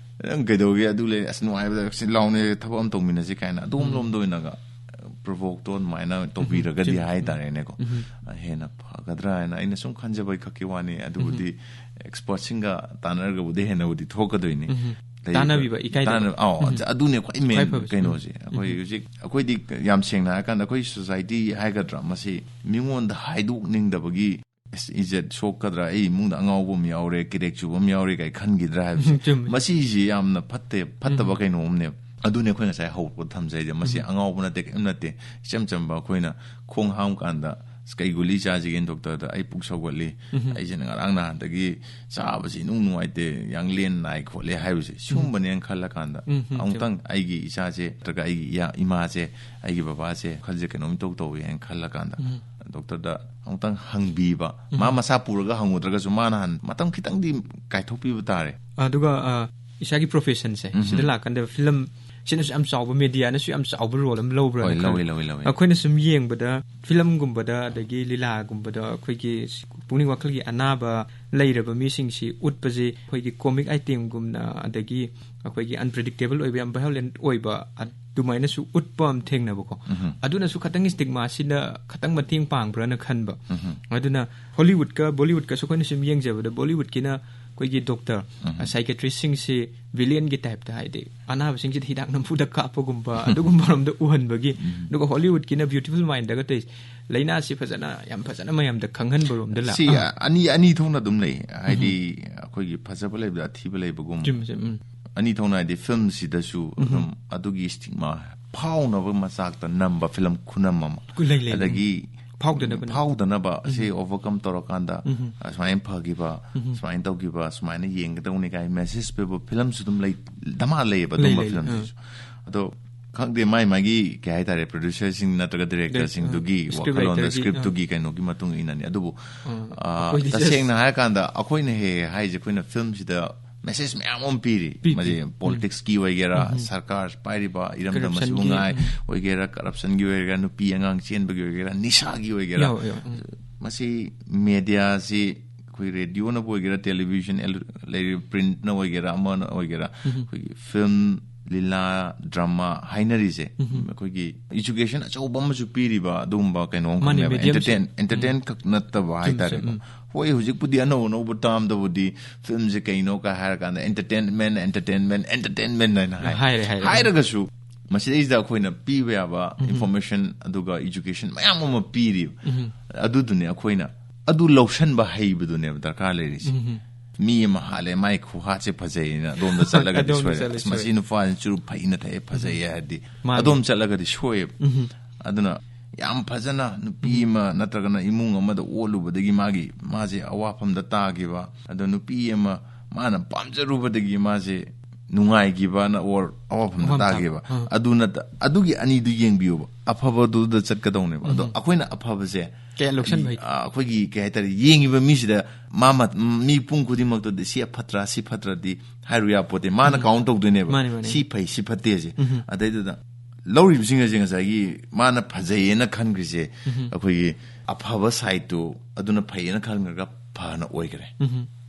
ꯅꯪ ꯀꯩꯗꯧꯒꯦ? ꯑꯗꯨ ꯂꯩ, ꯑꯁ, ꯅꯨꯡꯉꯥꯏꯕꯗ ꯁꯤ ꯂꯥꯎꯅꯦ, ꯊꯕꯛ ꯑꯃ ꯇꯧꯃꯤꯟꯅꯁꯤ" ꯀꯥꯏꯅ ꯑꯗꯣꯝ ꯎꯝ꯫ ꯂꯣꯝꯗ ꯑꯣꯏꯅꯒ provokeꯇꯣ ꯑꯗꯨꯃꯥꯏꯅ ꯎꯝ, ꯇꯧꯕꯤꯔꯒꯗꯤ ꯆꯨꯝꯃꯤ꯫ ꯍꯥꯏꯇꯥꯔꯦꯅꯦꯀꯣ꯫ ꯎꯝ꯫ ꯍꯦꯟꯅ ꯐꯒꯗ꯭ꯔꯥ ꯍꯥꯏꯅ ꯑꯩꯅ ꯁꯨꯝ ꯈꯟꯖꯕꯩ ꯈꯛꯀꯤ ꯋꯥꯅꯤ꯫ ꯑꯗꯨꯕꯨꯗꯤ ꯎꯝ꯫ Expertꯁꯤꯡꯒ ꯇꯥꯟꯅꯔꯒꯕꯨꯗꯤ ꯍꯦꯟꯅꯕꯨꯗꯤ ꯊꯣꯛꯀꯗꯣꯏꯅꯤ꯫ ꯎꯝ꯫ ꯂꯩꯔꯤꯕ ꯇꯥꯟꯅꯕꯤꯕ, ꯏꯀꯥꯏꯗꯕ꯫ ꯇꯥꯟꯅ-, ꯑꯧ, ꯎꯝ꯫ ꯑꯗꯨꯅꯦ ꯈ꯭ꯋꯥꯏ main ꯈ꯭ꯋꯥꯏ ꯐꯕꯁꯦ꯫ ꯀꯩꯅꯣꯁꯦ꯫ ꯎꯝ꯫ ꯑꯩꯈꯣꯏ ꯎꯝ꯫ ꯍꯧꯖꯤꯛ, ꯑꯩꯈꯣꯏꯗꯤ ꯌꯥꯝ ꯁꯦꯡꯅ ꯍꯥꯏꯔꯀꯥꯟꯗ, ꯑꯩꯈꯣꯏ society ꯍꯥꯏꯒꯗ꯭ꯔꯥ, ꯃꯁꯤ ꯃꯤꯉꯣꯟꯗ ꯍꯥꯏꯗꯣꯛꯅꯤꯡꯗꯕꯒꯤ, "ꯑꯁ, ꯏꯖꯠ ꯁꯣꯛꯀꯗ꯭ꯔꯥ, ꯑꯩ ꯏꯃꯨꯡꯗ ꯑꯉꯥꯎꯕ ꯑꯃ ꯌꯥꯎꯔꯦ, ꯀꯤꯔꯦꯛ ꯆꯨꯕ ꯑꯃ ꯌꯥꯎꯔꯦ" ꯀꯥꯏ ꯈꯟꯈꯤꯗ꯭ꯔꯥ ꯍꯥꯏꯕꯁꯦ, ꯆꯨꯝꯃꯦ꯫ ꯃꯁꯤꯁꯤ ꯌꯥꯝꯅ ꯐꯠꯇꯦ, ꯐꯠꯇꯕ ꯎꯝ꯫ ꯀꯩꯅꯣ ꯑꯃꯅꯦꯕ꯫ ꯑꯗꯨꯅꯦ ꯑꯩꯈꯣꯏ ꯉꯁꯥꯏ ꯍꯧꯔꯛꯄꯗ ꯊꯝꯖꯩꯁꯦ, ꯃꯁꯤ ꯎꯝ꯫ ꯑꯉꯥꯎꯕ ꯅꯠꯇꯦ, ꯀꯔꯤꯝ ꯅꯠꯇꯦ꯫ ꯏꯆꯝ ꯆꯝꯕ ꯑꯩꯈꯣꯏꯅ ꯈꯣꯡ ꯍꯥꯝ ꯀꯥꯟꯗ, "ꯑꯁ, ꯀꯩ ꯒꯨꯂꯤ ꯆꯥꯁꯤꯒꯦꯅ ꯗꯣꯛꯇꯔꯗ?" "ꯑꯩ ꯄꯨꯛ ꯁꯧꯒꯠꯂꯤ, ꯎꯝ꯫ ꯑꯩꯁꯦ ꯉꯔꯥꯡ ꯅꯍꯥꯟꯗꯒꯤ ꯆꯥꯕꯁꯤ ꯏꯅꯨꯡ ꯅꯨꯡꯉꯥꯏꯇꯦ, ꯌꯥꯡꯂꯦꯟ ꯅꯥꯏ ꯈꯣꯠꯂꯦ" ꯍꯥꯏꯕꯁꯦ, ꯎꯝ꯫ ꯁꯤꯒꯨꯝꯕꯅꯦꯅ ꯈꯜꯂꯀꯥꯟꯗ, ꯎꯝ, ꯎꯝ, ꯑꯃꯨꯛꯇꯪ ꯆꯨꯝꯃꯦ꯫ ꯑꯩꯒꯤ ꯏꯆꯥꯁꯦ ꯅꯠꯇ꯭ꯔꯒ ꯑꯩꯒꯤ ꯏꯌꯥ-, ꯏꯃꯥꯁꯦ, ꯑꯩꯒꯤ ꯕꯕꯥꯁꯦ ꯋꯥꯈꯜꯁꯦ ꯀꯩꯅꯣꯝ ꯏꯇꯧ ꯇꯧꯏ ꯍꯥꯏꯅ ꯈꯜꯂꯀꯥꯟꯗ, ꯎꯝ꯫ ꯗꯣꯛꯇꯔꯗ ꯑꯃꯨꯛꯇꯪ ꯍꯪꯕꯤꯕ, ꯎꯝ꯫ ꯃꯥ ꯃꯁꯥ ꯄꯨꯔꯒ ꯍꯪꯉꯨꯗ꯭ꯔꯒꯁꯨ, ꯃꯥꯅ ꯍꯥꯟ-, ꯃꯇꯝ ꯈꯤꯇꯪꯗꯤ ꯀꯥꯏꯊꯣꯛꯄꯤꯕ ꯇꯥꯔꯦ꯫ ꯑꯗꯨꯒ, ꯑ, ꯏꯁꯥꯒꯤ professionꯁꯦ, ꯎꯝ꯫ ꯁꯤꯗ ꯂꯥꯛꯀꯥꯟꯗ ꯐꯤꯂꯝ ꯁꯤꯅꯁꯨ ꯌꯥꯝ ꯆꯥꯎꯕ, ꯃꯦꯗꯤꯌꯥꯅꯁꯨ ꯌꯥꯝ ꯆꯥꯎꯕ ꯔꯣꯜ ꯑꯃ ꯂꯧꯕ꯭ꯔꯥ? ꯍꯣꯏ, ꯂꯧꯏ, ꯂꯧꯏ, ꯂꯧꯏ꯫ ꯑꯩꯈꯣꯏꯅ ꯁꯨꯝ ꯌꯦꯡꯕꯗ, ꯐꯤꯂꯝꯒꯨꯝꯕꯗ ꯑꯗꯒꯤ ꯂꯤꯂꯥꯒꯨꯝꯕꯗ ꯑꯩꯈꯣꯏꯒꯤ ꯄꯨꯛꯅꯤꯡ ꯋꯥꯈꯜꯒꯤ ꯑꯅꯥꯕ ꯂꯩꯔꯕ ꯃꯤꯁꯤꯡꯁꯤ ꯎꯠꯄꯁꯦ ꯑꯩꯈꯣꯏꯒꯤ ꯀꯣꯃꯤꯛ ꯑꯥꯏꯇꯦꯝꯒꯨꯝꯅ, ꯑꯗꯒꯤ ꯑꯩꯈꯣꯏꯒꯤ ꯑꯟꯄ꯭ꯔꯤꯗꯤꯛꯇꯦꯕꯜ ꯑꯣꯏꯕ, ꯌꯥꯝ ꯚꯥꯏꯑꯣꯂꯦꯟ ꯑꯣꯏꯕ, ꯑꯗꯨꯃꯥꯏꯅꯁꯨ ꯎꯠꯄ ꯑꯃ ꯊꯦꯡꯅꯕꯀꯣ꯫ ꯑꯗꯨꯅꯁꯨ ꯈꯇꯪ ꯁ꯭ꯇꯤꯒꯃꯥꯁꯤꯅ ꯈꯇꯪ ꯃꯇꯦꯡ ꯄꯥꯡꯕ꯭ꯔꯥꯅ ꯈꯟꯕ꯫ ꯑꯗꯨꯅ ꯍꯣꯂꯤꯋꯨꯗꯀ ꯕꯣꯂꯤꯋꯨꯗꯀꯁꯨ ꯑꯩꯈꯣꯏꯅ ꯁꯨꯝ ꯌꯦꯡꯖꯕꯗ, ꯕꯣꯂꯤꯋꯨꯗꯀꯤꯅ ꯑꯩꯈꯣꯏꯒꯤ ꯗꯣꯛꯇꯔ, ꯁꯥꯏꯀꯦꯇ꯭ꯔꯤꯁꯁꯤꯡꯁꯤ ꯚꯤꯂꯤꯌꯟꯒꯤ ꯇꯥꯏꯞꯇ, ꯍꯥꯏꯗꯤ ꯑꯅꯥꯕꯁꯤꯡꯁꯤꯗ ꯍꯤꯗꯥꯛ ꯅꯝꯐꯨꯗ ꯀꯥꯞꯄꯒꯨꯝꯕ, ꯑꯗꯨꯒꯨꯝꯕ ꯔꯣꯝꯗ ꯎꯍꯟꯕꯒꯤ, ꯑꯗꯨꯒ ꯍꯣꯂꯤꯋꯨꯗꯀꯤꯅ ꯕ꯭ꯌꯨꯇꯤꯐꯨꯜ ꯃꯥꯏꯟꯗꯒ ꯇꯧꯔꯤꯁꯦ, ꯂꯥꯏꯅꯥꯁꯤ ꯐꯖꯅ, ꯌꯥꯝ ꯐꯖꯅ ꯃꯌꯥꯝꯗ ꯈꯪꯍꯟꯕ ꯔꯣꯝꯗ ꯂꯥꯛ- ꯁꯤ ꯑꯅꯤ, ꯑꯅꯤ ꯊꯣꯛꯅ ꯑꯗꯨꯝ ꯂꯩ꯫ ꯍꯥꯏꯗꯤ ꯑꯩꯈꯣꯏꯒꯤ ꯐꯖꯕ ꯂꯩꯕꯗ ꯑꯊꯤꯕ ꯂꯩꯕꯒꯨꯝ꯫ ꯆꯨꯝꯃꯦ, ꯆꯨꯝꯃꯦ, ꯎꯝ꯫ ꯑꯅꯤ ꯊꯣꯛꯅ, ꯍꯥꯏꯗꯤ ꯐꯤꯂꯝꯁꯤꯗꯁꯨ ꯑꯗꯨꯝ ꯑꯗꯨꯒꯤ ꯁ꯭ꯇꯤꯒꯃꯥ ꯐꯥꯎꯅꯕ ꯃꯆꯥꯛꯇ ꯅꯝꯕ ꯐꯤꯂꯝ ꯈꯨꯅꯝ ꯑꯃ꯫ ꯂꯩ, ꯂꯩ, ꯂꯩ꯫ ꯑꯗꯒꯤ ꯐꯥꯎꯗꯅꯕ꯫ ꯐꯥꯎꯗꯅꯕ ꯑꯁꯤ ꯑꯣꯚꯔꯀꯝ ꯇꯧꯔꯀꯥꯟꯗ, ꯑ, ꯁꯨꯃꯥꯏꯅ ꯐꯈꯤꯕ, ꯁꯨꯃꯥꯏꯅ ꯇꯧꯈꯤꯕ, ꯁꯨꯃꯥꯏꯅ ꯌꯦꯡꯒꯗꯧꯅꯤ ꯀꯥꯏ ꯃꯦꯁꯦꯖ ꯄꯤꯕ ꯐꯤꯂꯝꯁꯨ ꯑꯗꯨꯝ ꯂꯩ, ꯗꯃꯥ ꯂꯩꯌꯦꯕ ꯂꯩ, ꯑꯗꯨꯝꯕ ꯂꯩ, ꯂꯩ꯫ ꯐꯤꯂꯝꯁꯤꯁꯨ꯫ ꯑꯗꯣ ꯈꯪꯗꯦ, ꯃꯥꯏ ꯃꯥꯒꯤ ꯀꯩ ꯍꯥꯏꯇꯥꯔꯦ, ꯄ꯭ꯔꯣꯗ꯭ꯌꯨꯁꯔꯁꯤꯡ ꯅꯠꯇ꯭ꯔꯒ ꯗꯤꯔꯦꯛꯇꯔꯁꯤꯡꯗꯨꯒꯤ ꯗꯤꯔꯦꯛ-, ꯑ, ꯋꯥꯈꯜꯂꯣꯟꯗ, ꯁ꯭ꯀ꯭ꯔꯤꯞ ꯔꯥꯏꯇꯔꯒꯤ, ꯁ꯭ꯀ꯭ꯔꯤꯞꯇꯨꯒꯤ ꯑ꯫ ꯀꯩꯅꯣꯒꯤ ꯃꯇꯨꯡ ꯏꯟꯅꯅꯤ꯫ ꯑꯗꯨꯕꯨ, ꯑ, ꯑ, ꯑꯩꯈꯣꯏꯗꯤ ꯇꯁꯦꯡꯅ ꯖꯁ ꯍꯥꯏꯔꯀꯥꯟꯗ ꯑꯩꯈꯣꯏꯅ ꯍꯦꯛ ꯍꯦꯛ ꯍꯥꯏꯔꯤꯁꯦ, ꯑꯩꯈꯣꯏꯅ ꯐꯤꯂꯝꯁꯤꯗ ꯃꯦꯁꯦꯖ ꯃꯌꯥꯝ ꯑꯃ ꯄꯤꯔꯤ꯫ ꯄꯤ, ꯄꯤ꯫ ꯃꯁꯤ ꯎꯝ꯫ ꯄꯣꯂꯤꯇꯤꯛꯁꯀꯤ ꯑꯣꯏꯒꯦꯔꯥ, ꯎꯝ꯫ ꯁꯔꯀꯥꯔ ꯄꯥꯏꯔꯤꯕ ꯏꯔꯝꯗꯝ ꯑꯁꯤꯕꯨ ꯀꯔꯞꯁꯟꯒꯤ, ꯉꯥꯏ ꯎꯝ꯫ ꯑꯣꯏꯒꯦꯔꯥ, ꯀꯔꯞꯁꯟꯒꯤ ꯑꯣꯏꯒꯦꯔꯥ, ꯅꯨꯄꯤ ꯑꯉꯥꯡ ꯆꯦꯟꯕꯒꯤ ꯑꯣꯏꯒꯦꯔꯥ, ꯅꯤꯁꯥꯒꯤ ꯑꯣꯏꯒꯦꯔꯥ, ꯌꯥꯎ, ꯌꯥꯎ, ꯎꯝ꯫ ꯃꯁꯤ ꯃꯦꯗꯤꯌꯥꯁꯤ ꯑꯩꯈꯣꯏ ꯔꯦꯗꯤꯑꯣꯅꯕꯨ ꯑꯣꯏꯒꯦꯔꯥ, ꯇꯦꯂꯤꯚꯤꯖꯟ, ꯑꯦꯜ-, ꯂꯩꯔꯤꯕ ꯄ꯭ꯔꯤꯟꯠꯅ ꯑꯣꯏꯒꯦꯔꯥ, ꯑꯃꯅ ꯑꯣꯏꯒꯦꯔꯥ, ꯎꯝ꯫ ꯑꯩꯈꯣꯏꯒꯤ ꯐꯤꯂꯝ, ꯂꯤꯂꯥ, ꯗ꯭ꯔꯃꯥ ꯍꯥꯏꯅꯔꯤꯁꯦ, ꯎꯝ꯫ ꯑꯩꯈꯣꯏꯒꯤ ꯏꯖꯨꯀꯦꯁꯟ ꯑꯆꯧꯕ ꯑꯃꯁꯨ ꯄꯤꯔꯤꯕ ꯑꯗꯨꯒꯨꯝꯕ ꯀꯩꯅꯣ ꯃꯥꯅꯦ, ꯑꯃꯈꯛꯅꯦꯕ꯫ ꯃꯦꯗꯤꯌꯝꯁꯦ꯫ ꯑꯦꯟꯇꯔꯇꯦꯟ, ꯑꯦꯟꯇꯔꯇꯦꯟ ꯎꯝ꯫ ꯈꯛ ꯅꯠꯇꯕ ꯆꯨꯝꯃꯦ, ꯍꯥꯏꯇꯥꯔꯦꯀꯣ꯫ ꯎꯝ꯫ ꯍꯣꯏ, ꯍꯧꯖꯤꯛꯄꯨꯗꯤ ꯑꯅꯧ ꯑꯅꯧꯕ ꯇꯥꯝꯗꯕꯨꯗꯤ ꯐꯤꯂꯝꯁꯦ ꯀꯩꯅꯣ ꯀꯥꯏ ꯍꯥꯏꯔꯀꯥꯟꯗ entertainment, entertainment, entertainment ꯍꯥꯏꯅ ꯍꯥꯏ꯫ ꯍꯥꯏꯔꯦ, ꯍꯥꯏꯔꯦ꯫ ꯍꯥꯏꯔꯒꯁꯨ ꯃꯁꯤꯗꯩꯁꯤꯗ ꯑꯩꯈꯣꯏꯅ ꯄꯤꯕ ꯌꯥꯕ ꯎꯝ꯫ ꯏꯟꯐꯣꯔꯃꯦꯁꯟ ꯑꯗꯨꯒ ꯏꯖꯨꯀꯦꯁꯟ ꯃꯌꯥꯝ ꯑꯃ ꯄꯤꯔꯤꯕ꯫ ꯎꯝ꯫ ꯑꯗꯨꯗꯨꯅꯦ ꯑꯩꯈꯣꯏꯅ ꯑꯗꯨ ꯂꯧꯁꯟꯕ ꯍꯩꯕꯗꯨꯅꯦꯕ ꯗꯔꯀꯥꯔ ꯂꯩꯔꯤꯁꯦ꯫ ꯎꯝ꯫ ꯃꯤ ꯑꯃ ꯍꯥꯠꯂꯦ, ꯃꯥꯏ ꯈꯨꯍꯥꯠꯁꯦ ꯐꯖꯩꯅ ꯑꯗꯣꯝꯗ ꯆꯠꯂꯒꯗꯤ ꯑꯗꯣꯝꯗ ꯁꯣꯏꯔꯦ꯫ ꯆꯠꯂꯦ, ꯑꯁ, ꯃꯁꯤ ꯁꯣꯏꯔꯦ꯫ ꯅꯨꯄꯥꯁꯤ ꯆꯨꯔꯨꯞ ꯐꯩꯅ ꯊꯛꯑꯦ, ꯐꯖꯩ ꯎꯝ꯫ ꯍꯥꯏꯔꯗꯤ ꯃꯥꯅꯦ꯫ ꯑꯗꯣꯝ ꯆꯠꯂꯒꯗꯤ ꯁꯣꯏꯑꯦꯕ꯫ ꯎꯝ꯫ ꯑꯗꯨꯅ ꯌꯥꯝ ꯐꯖꯅ ꯅꯨꯄꯤ ꯎꯝ꯫ ꯑꯃ ꯅꯠꯇ꯭ꯔꯒꯅ ꯏꯃꯨꯡ ꯑꯃꯗ ꯑꯣꯠꯂꯨꯕꯗꯒꯤ ꯃꯥꯒꯤ, ꯃꯥꯁꯦ ꯑꯋꯥꯐꯝꯗ ꯇꯥꯈꯤꯕ, ꯑꯗꯣ ꯅꯨꯄꯤ ꯑꯃ ꯃꯥꯅ ꯄꯥꯝꯖꯔꯨꯕꯗꯒꯤ ꯃꯥꯁꯦ ꯅꯨꯡꯉꯥꯏꯈꯤꯕꯅ or ꯑꯋꯥꯐꯝꯗ ꯋꯥꯐꯝ ꯇꯥ-, ꯇꯥꯈꯤꯕ, ꯑꯥ꯫ ꯑꯗꯨ ꯅꯠꯇ-, ꯑꯗꯨꯒꯤ ꯑꯅꯤꯗꯨ ꯌꯦꯡꯕꯤꯌꯣꯕ, ꯑꯐꯕꯗꯨꯗ ꯆꯠꯀꯗꯧꯅꯦꯕ꯫ ꯑꯗꯣ ꯎꯝ꯫ ꯑꯩꯈꯣꯏꯅ ꯑꯐꯕꯁꯦ ꯀꯌꯥ ꯂꯧꯁꯟꯕ ꯍꯩꯇꯦ꯫ ꯑ, ꯑꯩꯈꯣꯏꯒꯤ ꯀꯩ ꯍꯥꯏꯇꯥꯔꯦ, ꯌꯦꯡꯉꯤꯕ ꯃꯤꯁꯤꯗ ꯃꯥ ꯃ-, ꯃꯤ ꯄꯨꯝ ꯈꯨꯗꯤꯡꯃꯛꯇꯗꯤ ꯁꯤ ꯐꯠꯇ꯭ꯔꯥ, ꯁꯤ ꯐꯠꯇ꯭ꯔꯗꯤ ꯍꯥꯏꯔꯨ ꯌꯥꯄꯣꯠꯇꯦ꯫ ꯃꯥꯅ ꯀꯥꯎꯟ ꯇꯧꯗꯣꯏꯅꯦꯕ꯫ ꯃꯥꯅꯤ, ꯃꯥꯅꯤ꯫ ꯁꯤ ꯐꯩ, ꯁꯤ ꯐꯠꯇꯦꯁꯦ꯫ ꯑꯗꯩꯗꯨꯗ ꯂꯧꯔꯤꯕꯁꯤꯡ ꯑꯁꯦ ꯉꯁꯥꯏꯒꯤ ꯃꯥꯅ ꯐꯖꯩꯌꯦꯅ ꯈꯟꯈ꯭ꯔꯤꯁꯦ, ꯑꯩꯈꯣꯏꯒꯤ ꯑꯐꯕ ꯁꯥꯏꯠꯇꯨ ꯑꯗꯨꯅ ꯐꯩꯌꯦꯅ ꯈꯟꯈ꯭ꯔꯒ ꯐꯅ ꯑꯣꯏꯈ꯭ꯔꯦ꯫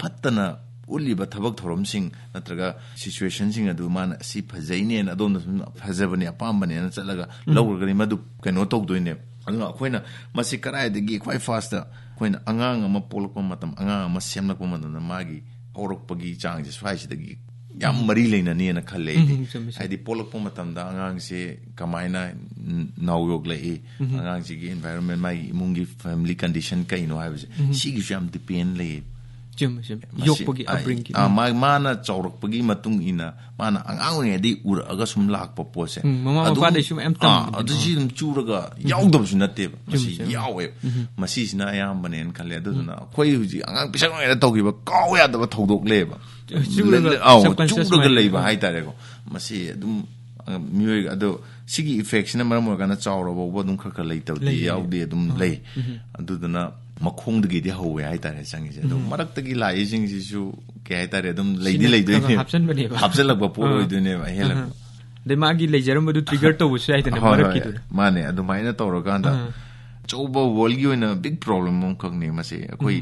ꯐꯠꯇꯅ ꯎꯠꯂꯤꯕ ꯊꯕꯛ ꯊꯧꯔꯝꯁꯤꯡ ꯅꯠꯇ꯭ꯔꯒ ꯁꯤꯆꯨꯋꯦꯁꯟꯁꯤꯡ ꯑꯗꯨ ꯃꯥꯅ ꯁꯤ ꯐꯖꯩꯅꯦꯅ, ꯑꯗꯣꯝꯗ ꯁꯨꯝ ꯐꯖꯕꯅꯦ, ꯑꯄꯥꯝꯕꯅꯦꯅ ꯆꯠꯂꯒ ꯂꯧꯔꯒꯗꯤ ꯃꯗꯨ ꯀꯩꯅꯣ ꯇꯧꯗꯣꯏꯅꯦꯕ꯫ ꯑꯗꯨꯅ ꯑꯩꯈꯣꯏꯅ ꯃꯁꯤ ꯀꯗꯥꯏꯗꯒꯤ ꯈ꯭ꯋꯥꯏ ꯐꯥꯔꯁꯇ ꯑꯩꯈꯣꯏꯅ ꯑꯉꯥꯡ ꯑꯃ ꯄꯣꯛꯂꯛꯄ ꯃꯇꯝ, ꯑꯉꯥꯡ ꯑꯃ ꯁꯦꯝꯂꯛꯄ ꯃꯇꯝꯗ ꯃꯥꯒꯤ ꯍꯧꯔꯛꯄꯒꯤ ꯆꯥꯡꯁꯦ ꯁ꯭ꯋꯥꯏꯁꯤꯗꯒꯤ ꯌꯥꯝ ꯃꯔꯤ ꯂꯩꯅꯅꯤꯅ ꯈꯜꯂꯦ ꯑꯩꯗꯤ꯫ ꯎꯝ, ꯆꯨꯝꯃꯦ, ꯆꯨꯝꯃꯦ꯫ ꯍꯥꯏꯗꯤ ꯄꯣꯛꯂꯛꯄ ꯃꯇꯝꯗ ꯑꯉꯥꯡꯁꯦ ꯀꯃꯥꯏꯅ ꯅ-, ꯅꯥꯎ ꯌꯣꯛꯂꯛꯏ, ꯑꯉꯥꯡꯁꯤꯒꯤ ꯏꯟꯚꯥꯏꯔꯣꯟꯃꯦꯟ, ꯃꯥꯒꯤ ꯏꯃꯨꯡꯒꯤ ꯐꯦꯃꯤꯂꯤ ꯀꯟꯗꯤꯁꯟ ꯀꯩꯅꯣ ꯍꯥꯏꯕꯁꯦ, ꯁꯤꯒꯤꯁꯨ ꯌꯥꯝ ꯗꯤꯄꯦꯟ ꯂꯩꯌꯦ꯫ ꯆꯨꯝꯃꯦ, ꯆꯨꯝꯃꯦ꯫ ꯃꯁꯤ, ꯌꯣꯛꯄꯒꯤ ꯑ, upbringꯒꯤ꯫ ꯑ, ꯎꯝ꯫ ꯃꯥ-, ꯃꯥꯅ ꯆꯥꯎꯔꯛꯄꯒꯤ ꯃꯇꯨꯡ ꯏꯟꯅ ꯃꯥꯅ ꯑꯉꯥꯡ ꯑꯣꯏꯔꯤꯉꯩꯗꯒꯤ ꯎꯔꯛꯑꯒ ꯁꯨꯝ ꯂꯥꯛꯄ ꯄꯣꯠꯁꯦ, ꯎꯝ, ꯃꯃꯥ ꯑꯗꯨꯝ, ꯃꯄꯥꯗꯩꯁꯨ ꯃꯌꯥꯝ ꯑꯥ, ꯇꯝꯕꯅꯦ꯫ ꯑꯗꯨ ꯁꯤ ꯑꯗꯨꯝ ꯆꯨꯔꯒ ꯌꯥꯎꯗꯕꯁꯨ ꯅꯠꯇꯦꯕ꯫ ꯆꯨꯝꯃꯤ, ꯃꯁꯤ ꯆꯨꯝꯃꯤ꯫ ꯌꯥꯎꯋꯦꯕ꯫ ꯃꯁꯤꯁꯤꯅ ꯑꯌꯥꯝꯕꯅꯦꯅ ꯈꯜꯂꯦ꯫ ꯑꯗꯨꯗꯨꯅ ꯑꯩꯈꯣꯏ ꯍꯧꯖꯤꯛ ꯑꯉꯥꯡ ꯄꯤꯁꯛ ꯑꯣꯏꯔꯤꯉꯩꯗ ꯇꯧꯈꯤꯕ ꯀꯥꯎ ꯌꯥꯗꯕ ꯊꯧꯗꯣꯛ ꯂꯩꯌꯦꯕ꯫ ꯆꯨꯔꯒ, ꯑꯧ, subconscious ꯆꯨꯔꯒ mind꯫ ꯂꯩꯕ ꯍꯥꯏꯇꯥꯔꯦꯀꯣ꯫ ꯃꯁꯤ ꯑꯗꯨꯝ, ꯑ, ꯃꯤꯑꯣꯏ, ꯑꯗꯣ ꯁꯤꯒꯤ effectꯁꯤꯅ ꯃꯔꯝ ꯑꯣꯏꯔꯀꯥꯟꯗ ꯆꯥꯎꯔ ꯐꯥꯎꯕ ꯑꯗꯨꯝ ꯈꯔ ꯈꯔ ꯂꯩꯇꯕꯗꯤ ꯂꯩ, ꯂꯩ꯫ ꯌꯥꯎꯗꯦ, ꯑꯗꯨꯝ ꯂꯩ꯫ ꯑꯗꯨꯗꯨꯅ ꯃꯈꯣꯡꯗꯒꯤꯗꯤ ꯍꯧꯋꯦ ꯍꯥꯏꯇꯥꯔꯦ ꯆꯪꯉꯤꯁꯦ꯫ ꯑꯗꯣ ꯃꯔꯛꯇꯒꯤ ꯂꯥꯛꯏꯁꯤꯡꯁꯤꯁꯨ ꯀꯩ ꯍꯥꯏꯇꯥꯔꯦ, ꯑꯗꯨꯝ ꯂꯩꯗꯤ ꯁꯤꯅ ꯈꯔ ꯈꯔ ꯂꯩꯗꯣꯏꯅꯦ꯫ ꯍꯥꯞꯆꯟꯕꯅꯦꯕ꯫ ꯍꯥꯞꯆꯜꯂꯛꯄ ꯄꯣꯠ ꯑꯥ꯫ ꯑꯣꯏꯗꯣꯏꯅꯦꯕ ꯑꯍꯦꯜꯂꯛꯄ꯫ ꯑꯗꯩ ꯃꯥꯒꯤ ꯂꯩꯖꯔꯝꯕꯗꯨ trigger ꯇꯧꯕꯁꯨ ꯌꯥꯏꯗꯅ, ꯍꯣꯏ, ꯍꯣꯏ, ꯃꯔꯛꯀꯤꯗꯨꯗ꯫ ꯃꯥꯅꯦ, ꯑꯗꯨꯃꯥꯏꯅ ꯇꯧꯔꯀꯥꯟꯗ ꯑꯥ꯫ ꯑꯆꯧꯕ worldꯒꯤ ꯑꯣꯏꯅ big problem ꯑꯃꯈꯛꯅꯦ ꯃꯁꯦ꯫ ꯑꯩꯈꯣꯏ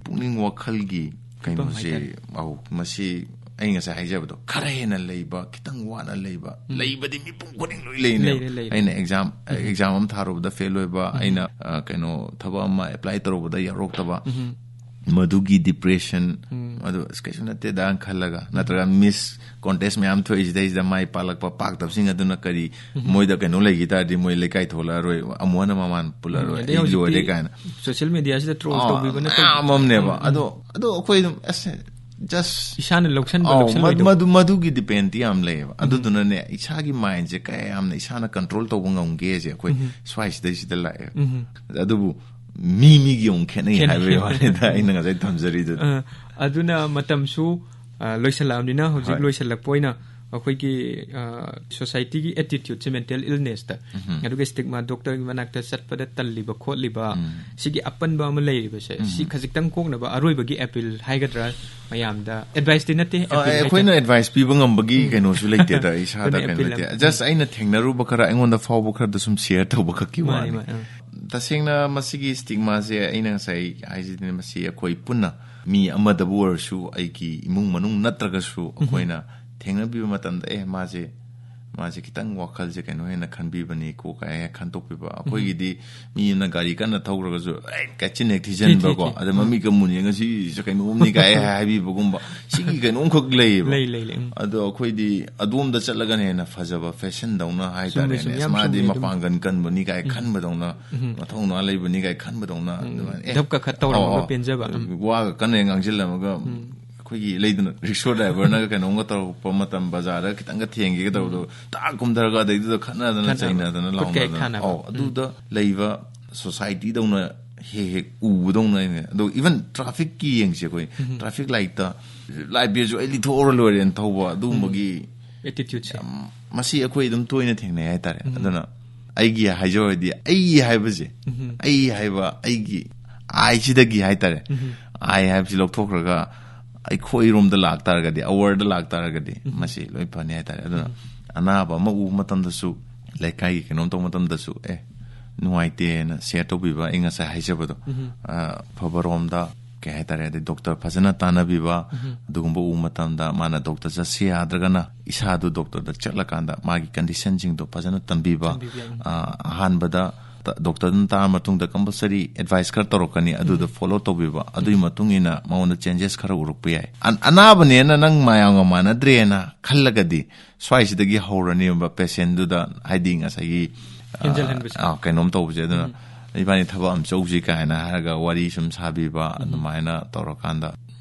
ꯄꯨꯛꯅꯤꯡ ꯋꯥꯈꯜꯒꯤ ꯐꯤꯕꯝ ꯀꯩꯅꯣꯁꯦ, ꯍꯥꯏꯇꯥꯔꯦ꯫ ꯑꯧ, ꯃꯁꯤ ꯑꯩ ꯉꯁꯥꯏ ꯍꯥꯏꯖꯕꯗꯣ, ꯈꯔ ꯍꯦꯟꯅ ꯂꯩꯕ, ꯈꯤꯇꯪ ꯋꯥꯅ ꯂꯩꯕ, ꯂꯩꯕꯗꯤ ꯃꯤꯄꯨꯝ ꯈꯨꯗꯤꯡ ꯂꯣꯏ ꯂꯩꯅꯦꯕ꯫ ꯂꯩꯔꯦ, ꯂꯩꯔꯦ꯫ ꯑꯩꯅ exam, exam ꯑꯃ ꯊꯥꯔꯨꯕꯗ fail ꯑꯣꯏꯕ, ꯑꯩꯅ, ꯑ, ꯀꯩꯅꯣ, ꯊꯕꯛ ꯑꯃ apply ꯇꯧꯔꯨꯕꯗ ꯌꯥꯎꯔꯛꯇꯕ, ꯃꯗꯨꯒꯤ depression, ꯎꯝ꯫ ꯑꯗꯨ ꯑꯁ ꯀꯩꯁꯨ ꯅꯠꯇꯦꯗ ꯈꯜꯂꯒ, ꯅꯠꯇ꯭ꯔꯒ Miss Contest ꯃꯌꯥꯝ ꯊꯣꯛꯏꯁꯤꯗꯩꯁꯤꯗ ꯃꯥꯏ ꯄꯥꯛꯂꯛꯄ ꯄꯥꯛꯇꯕꯁꯤꯡ ꯑꯗꯨꯅ ꯀꯔꯤ, ꯃꯣꯏꯗ ꯀꯩꯅꯣ ꯂꯩꯈꯤ ꯇꯥꯔꯗꯤ ꯃꯣꯏ ꯂꯩꯀꯥꯏ ꯊꯣꯛꯂꯛꯑꯔꯣꯏ, ꯑꯃꯨꯛ ꯍꯟꯅ ꯃꯃꯥꯟ ꯄꯨꯜꯂꯛꯑꯔꯣꯏ, ꯑꯗꯩ ꯑꯩ ꯍꯧꯖꯤꯛꯇꯤ ꯂꯣꯏꯔꯦ ꯀꯥꯏꯅ꯫ Social mediaꯁꯤꯗ troll ꯑꯥ, ꯇꯧꯕꯤꯕꯅ ꯃꯌꯥꯝ ꯑꯃꯅꯦꯕ꯫ ꯎꯝ, ꯎꯝ꯫ ꯑꯗꯣ, ꯑꯗꯣ ꯑꯩꯈꯣꯏ ꯑꯗꯨꯝ, ꯑꯁ, just ꯏꯁꯥꯅ ꯂꯧꯁꯟꯕ, ꯑꯧ, ꯂꯧꯁꯜꯂꯣꯏꯗꯕ꯫ ꯃꯗꯨ, ꯃꯗꯨ, ꯃꯗꯨꯒꯤ dependꯇꯤ ꯌꯥꯝ ꯂꯩꯌꯦꯕ꯫ ꯎꯝ꯫ ꯑꯗꯨꯗꯨꯅꯅꯦ, ꯏꯁꯥꯒꯤ mindꯁꯦ ꯀꯌꯥ ꯌꯥꯝꯅ ꯏꯁꯥꯅ control ꯇꯧꯕ ꯉꯝꯒꯦꯁꯦ ꯑꯩꯈꯣꯏ ꯎꯝ꯫ ꯁ꯭ꯋꯥꯏꯁꯤꯗꯩꯁꯤꯗ ꯂꯥꯛꯑꯦ꯫ ꯎꯝ꯫ ꯑꯗꯨꯕꯨ ꯃꯤ ꯃꯤꯒꯤ ꯑꯃꯨꯛ ꯈꯦꯠꯅꯩ ꯈꯦꯠꯅꯩ꯫ ꯍꯥꯏꯕꯒꯤ ꯋꯥꯅꯤꯗ ꯑꯩꯅ ꯉꯁꯥꯏ ꯊꯝꯖꯔꯤꯗꯨ꯫ ꯑ, ꯑꯗꯨꯅ ꯃꯇꯝꯁꯨ, ꯑ, ꯂꯣꯏꯁꯜꯂꯛꯑꯕꯅꯤꯅ ꯍꯧꯖꯤꯛ ꯍꯣꯏ꯫ ꯂꯣꯏꯁꯜꯂꯛꯄ ꯑꯣꯏꯅ ꯑꯩꯈꯣꯏꯒꯤ ꯁꯣꯁꯥꯏꯇꯤꯒꯤ ꯑꯦꯇꯤꯇ꯭ꯌꯨꯠꯁꯦ, ꯃꯦꯟꯇꯦꯜ ꯏꯜꯅꯦꯁꯇ, ꯑꯗꯨꯒ ꯁ꯭ꯇꯤꯛꯃꯥ, ꯗꯣꯛꯇꯔꯒꯤ ꯃꯅꯥꯛꯇ ꯆꯠꯄꯗ ꯇꯜꯂꯤꯕ ꯈꯣꯠꯂꯤꯕ, ꯁꯤꯒꯤ ꯑꯄꯟꯕ ꯑꯃ ꯂꯩꯔꯤꯕꯁꯦ, ꯁꯤ ꯈꯖꯤꯛꯇꯪ ꯀꯣꯛꯅꯕ ꯑꯔꯣꯏꯕꯒꯤ ꯑꯦꯄꯤꯜ ꯍꯥꯏꯒꯗ꯭ꯔꯥ, ꯃꯌꯥꯝꯗ ꯑꯦꯗꯚꯥꯏꯁꯇꯤ ꯅꯠꯇꯦ, ꯑ, ꯑꯦꯄꯤꯜ ꯑꯩꯈꯣꯏꯅ ꯍꯥꯏꯇꯥꯔꯦ꯫ ꯑꯦꯗꯚꯥꯏꯁ ꯄꯤꯕ ꯉꯝꯕꯒꯤ ꯎꯝ꯫ ꯀꯩꯅꯣꯁꯨ ꯂꯩꯇꯦꯗ, ꯏꯁꯥꯗ ꯑꯗꯨꯅ ꯀꯩꯅꯣ ꯑꯦꯄꯤꯜ ꯂꯩꯇꯦ꯫ ꯑꯃ꯫ ꯖꯁ ꯑꯩꯅ ꯊꯦꯡꯅꯔꯨꯕ ꯈꯔ, ꯑꯩꯉꯣꯟꯗ ꯐꯥꯎꯕ ꯈꯔꯗ ꯁꯨꯝ ꯁꯤꯌꯔ ꯇꯧꯕ ꯈꯛꯀꯤ ꯃꯥꯅꯤ, ꯋꯥꯅꯤ꯫ ꯃꯥꯅꯤ, ꯑꯥ꯫ ꯇꯁꯦꯡꯅ ꯃꯁꯤꯒꯤ ꯁ꯭ꯇꯤꯛꯃꯥꯁꯦ ꯑꯩꯅ ꯉꯁꯥꯏ ꯍꯥꯏꯖꯤꯗꯤ, ꯃꯁꯤ ꯑꯩꯈꯣꯏ ꯄꯨꯟꯅ, ꯃꯤ ꯑꯃꯗꯕꯨ ꯑꯣꯏꯔꯁꯨ, ꯑꯩꯒꯤ ꯏꯃꯨꯡ ꯃꯅꯨꯡ ꯅꯠꯇ꯭ꯔꯒꯁꯨ, ꯑꯩꯈꯣꯏꯅ ꯊꯦꯡꯅꯕꯤꯕ ꯃꯇꯝꯗ, "ꯑꯦ, ꯃꯥꯁꯦ, ꯃꯥꯁꯦ ꯈꯤꯇꯪ ꯋꯥꯈꯜꯁꯦ ꯀꯩꯅꯣ ꯍꯦꯟꯅ ꯈꯟꯕꯤꯕꯅꯤꯀꯣ" ꯀꯥꯏ ꯍꯦꯛ ꯈꯟꯗꯣꯛꯄꯤꯕ꯫ ꯑꯩꯈꯣꯏꯒꯤꯗꯤ ꯃꯤ ꯑꯃꯅ ꯒꯥꯔꯤ ꯀꯟꯅ ꯊꯧꯈ꯭ꯔꯒꯁꯨ, "ꯑꯦ, ꯀꯥꯏ ꯆꯤꯟ ꯍꯦꯛ ꯊꯤꯖꯤꯟꯕꯀꯣ", ꯊꯤ, ꯊꯤ꯫ ꯑꯗ ꯃꯃꯤꯠꯀ ꯃꯨꯟ ꯌꯦꯡꯉ, "ꯁꯤꯁꯦ ꯀꯩꯅꯣꯝꯅꯤ" ꯀꯥꯏ ꯍꯥꯏꯕꯤꯕꯒꯨꯝꯕ, ꯁꯤꯒꯤ ꯀꯩꯅꯣꯝꯈꯛ ꯂꯩꯌꯦꯕ꯫ ꯂꯩ, ꯂꯩ, ꯂꯩ, ꯎꯝ꯫ ꯑꯗꯣ ꯑꯩꯈꯣꯏꯗꯤ ꯑꯗꯣꯝꯗ ꯆꯠꯂꯒꯅ ꯍꯦꯟꯅ ꯐꯖꯕ ꯐꯦꯁꯟꯗꯧꯅ ꯆꯨꯝꯃꯦ, ꯍꯥꯏꯇꯥꯔꯦꯅꯦ꯫ ꯆꯨꯝꯃꯦ, ꯌꯥꯝ "ꯑꯁ, ꯃꯥꯗꯤ ꯆꯨꯝꯃꯦ ꯑꯗꯨꯝ꯫ ꯃꯄꯥꯡꯒꯜ ꯀꯟꯕꯅꯤ" ꯀꯥꯏ ꯎꯝ꯫ ꯈꯟꯕꯗꯧꯅ, ꯎꯝ꯫ "ꯃꯊꯧꯅꯥ ꯂꯩꯕꯅꯤ" ꯀꯥꯏ ꯈꯟꯕꯗꯧꯅ, ꯎꯝ꯫ ꯑꯗꯨꯃꯥꯏꯅ, ꯑꯦ, ꯙꯞꯀ ꯈꯔ ꯇꯧꯔꯝꯃꯒ ꯑꯧ, ꯑꯧ꯫ ꯄꯦꯟꯖꯕ꯫ ꯎꯝ꯫ ꯋꯥꯒ ꯀꯟꯅ ꯍꯦꯛ ꯉꯥꯡꯁꯤꯜꯂꯝꯃꯒ, ꯎꯝ꯫ ꯑꯩꯈꯣꯏꯒꯤ ꯂꯩꯗꯅ, ꯔꯤꯛꯁꯣ ꯗ꯭ꯔꯥꯏꯚꯔꯅꯒ ꯀꯩꯅꯣꯝꯒ ꯇꯧꯔꯛꯄ ꯃꯇꯝ, ꯕꯖꯥꯔꯗ ꯈꯤꯇꯪꯒ ꯊꯦꯡꯒꯦꯒ ꯇꯧꯕꯗꯣ, ꯎꯝ꯫ ꯇꯥꯛ ꯀꯨꯝꯊꯔꯒ ꯑꯗꯩꯗꯨꯗ ꯈꯠꯅꯗꯅ, ꯈꯠꯅꯕ꯫ ꯆꯩꯅꯗꯅ, ꯈꯨꯠ ꯀꯩ ꯂꯥꯎꯅꯗꯅ꯫ ꯈꯥꯅꯕ꯫ ꯑꯧ, ꯎꯝ꯫ ꯑꯗꯨꯗ ꯂꯩꯕ ꯁꯣꯁꯥꯏꯇꯤꯗꯧꯅ ꯍꯦꯛ ꯍꯦꯛ ꯎꯕꯗꯧꯅ ꯑꯩꯅ꯫ ꯑꯗꯣ ꯏꯚꯟ ꯇ꯭ꯔꯥꯐꯤꯛꯀꯤ ꯌꯦꯡꯁꯦ ꯑꯩꯈꯣꯏ꯫ ꯎꯝ꯫ ꯇ꯭ꯔꯥꯐꯤꯛ ꯂꯥꯏꯠꯇ, ꯂꯥꯏꯠ ꯕꯤꯌꯔꯁꯨ ꯑꯩ ꯂꯤꯊꯣꯛꯑꯔ ꯂꯣꯏꯔꯦꯅ ꯊꯧꯕ, ꯑꯗꯨꯒꯨꯝꯕꯒꯤ ꯎꯝ꯫ ꯑꯦꯇꯤꯇ꯭ꯌꯨꯠꯁꯦ꯫ ꯌꯥꯝ, ꯃꯁꯤ ꯑꯩꯈꯣꯏ ꯑꯗꯨꯝ ꯇꯣꯏꯅ ꯊꯦꯡꯅꯩ ꯍꯥꯏꯇꯥꯔꯦ꯫ ꯎꯝ꯫ ꯑꯗꯨꯅ ꯑꯩꯒꯤ ꯍꯥꯏꯖꯧ ꯍꯥꯏꯗꯤ, ꯑꯩ ꯍꯥꯏꯕꯁꯦ, ꯎꯝ꯫ ꯑꯩ ꯍꯥꯏꯕ, ꯑꯩꯒꯤ ꯑꯥꯏꯁꯤꯗꯒꯤ ꯍꯥꯏꯇꯥꯔꯦ, ꯎꯝ꯫ ꯑꯥꯏ ꯍꯥꯏꯕꯁꯤ ꯂꯧꯊꯣꯛꯈ꯭ꯔꯒ ꯑꯩꯈꯣꯏꯔꯣꯝꯗ ꯂꯥꯛꯇꯥꯔꯒꯗꯤ, ꯑꯋꯔꯗ ꯂꯥꯛꯇꯥꯔꯒꯗꯤ, ꯎꯝ꯫ ꯃꯁꯤ ꯂꯣꯏ ꯐꯅꯤ ꯍꯥꯏꯇꯥꯔꯦ꯫ ꯑꯗꯨꯅ ꯎꯝ꯫ ꯑꯅꯥꯕ ꯑꯃ ꯎꯕ ꯃꯇꯝꯗꯁꯨ, ꯂꯩꯀꯥꯏꯒꯤ ꯀꯩꯅꯣꯝ ꯇꯧꯕ ꯃꯇꯝꯗꯁꯨ, "ꯑꯦ, ꯅꯨꯡꯉꯥꯏꯇꯦꯅ" ꯁꯤꯌꯔ ꯇꯧꯕꯤꯕ, ꯑꯩ ꯉꯁꯥꯏ ꯍꯥꯏꯖꯕꯗꯣ, ꯎꯝ꯫ ꯑ, ꯑꯐꯕꯔꯣꯝꯗ, ꯀꯩ ꯍꯥꯏꯇꯥꯔꯦ, ꯑꯗꯩ ꯗꯣꯛꯇꯔ ꯐꯖꯅ ꯇꯥꯟꯅꯕꯤꯕ, ꯎꯝ꯫ ꯑꯗꯨꯒꯨꯝꯕ ꯎꯕ ꯃꯇꯝꯗ, ꯃꯥꯅ ꯗꯣꯛꯇꯔ ꯆꯠꯁꯤ ꯌꯥꯗ꯭ꯔꯒꯅ ꯏꯁꯥꯗꯨ ꯗꯣꯛꯇꯔꯗ ꯆꯠꯂꯀꯥꯟꯗ ꯃꯥꯒꯤ ꯀꯟꯗꯤꯁꯟꯁꯤꯡꯗꯣ ꯐꯖꯅ ꯇꯝꯕꯤꯕ, ꯇꯝꯕꯤꯕ ꯌꯥꯏ꯫ ꯑ, ꯑꯍꯥꯟꯕꯗ ꯗ-, ꯗꯣꯛꯇꯔꯗꯨꯅ ꯇꯥꯔ ꯃꯇꯨꯡꯗ ꯀꯝꯄꯜꯁꯔꯤ ꯑꯦꯗꯚꯥꯏꯁ ꯈꯔ ꯇꯧꯔꯛꯀꯅꯤ, ꯑꯗꯨꯗ ꯎꯝ꯫ ꯐꯣꯂꯣ ꯇꯧꯕꯤꯕ, ꯑꯗꯨꯒꯤ ꯎꯝ꯫ ꯃꯇꯨꯡ ꯏꯟꯅ ꯃꯉꯣꯟꯗ ꯆꯦꯟꯖꯦꯁ ꯈꯔ ꯎꯔꯛꯄ ꯌꯥꯏ꯫ ꯑꯟ-, ꯑꯅꯥꯕꯅꯦꯅ ꯅꯪ ꯃꯌꯥꯝꯒ ꯃꯥꯟꯅꯗ꯭ꯔꯦꯅ ꯈꯜꯂꯒꯗꯤ, ꯁ꯭ꯋꯥꯏꯁꯤꯗꯒꯤ ꯍꯧꯔꯅꯦꯕ ꯄꯦꯁꯦꯟꯗꯨꯗ, ꯍꯥꯏꯗꯤ ꯉꯁꯥꯏꯒꯤ, ꯑ, ꯍꯦꯟꯖꯜꯍꯟꯕꯁꯦ꯫ ꯑ, ꯀꯩꯅꯣꯝ ꯇꯧꯕꯁꯦ꯫ ꯑꯗꯨꯅ ꯎꯝ꯫ "ꯏꯕꯥꯅꯤ ꯊꯕꯛ ꯑꯃ ꯆꯧꯁꯤ" ꯀꯥꯏꯅ ꯍꯥꯏꯔꯒ ꯋꯥꯔꯤ ꯁꯨꯝ ꯁꯥꯕꯤꯕ, ꯎꯝ꯫ ꯑꯗꯨꯃꯥꯏꯅ ꯇꯧꯔꯀꯥꯟꯗ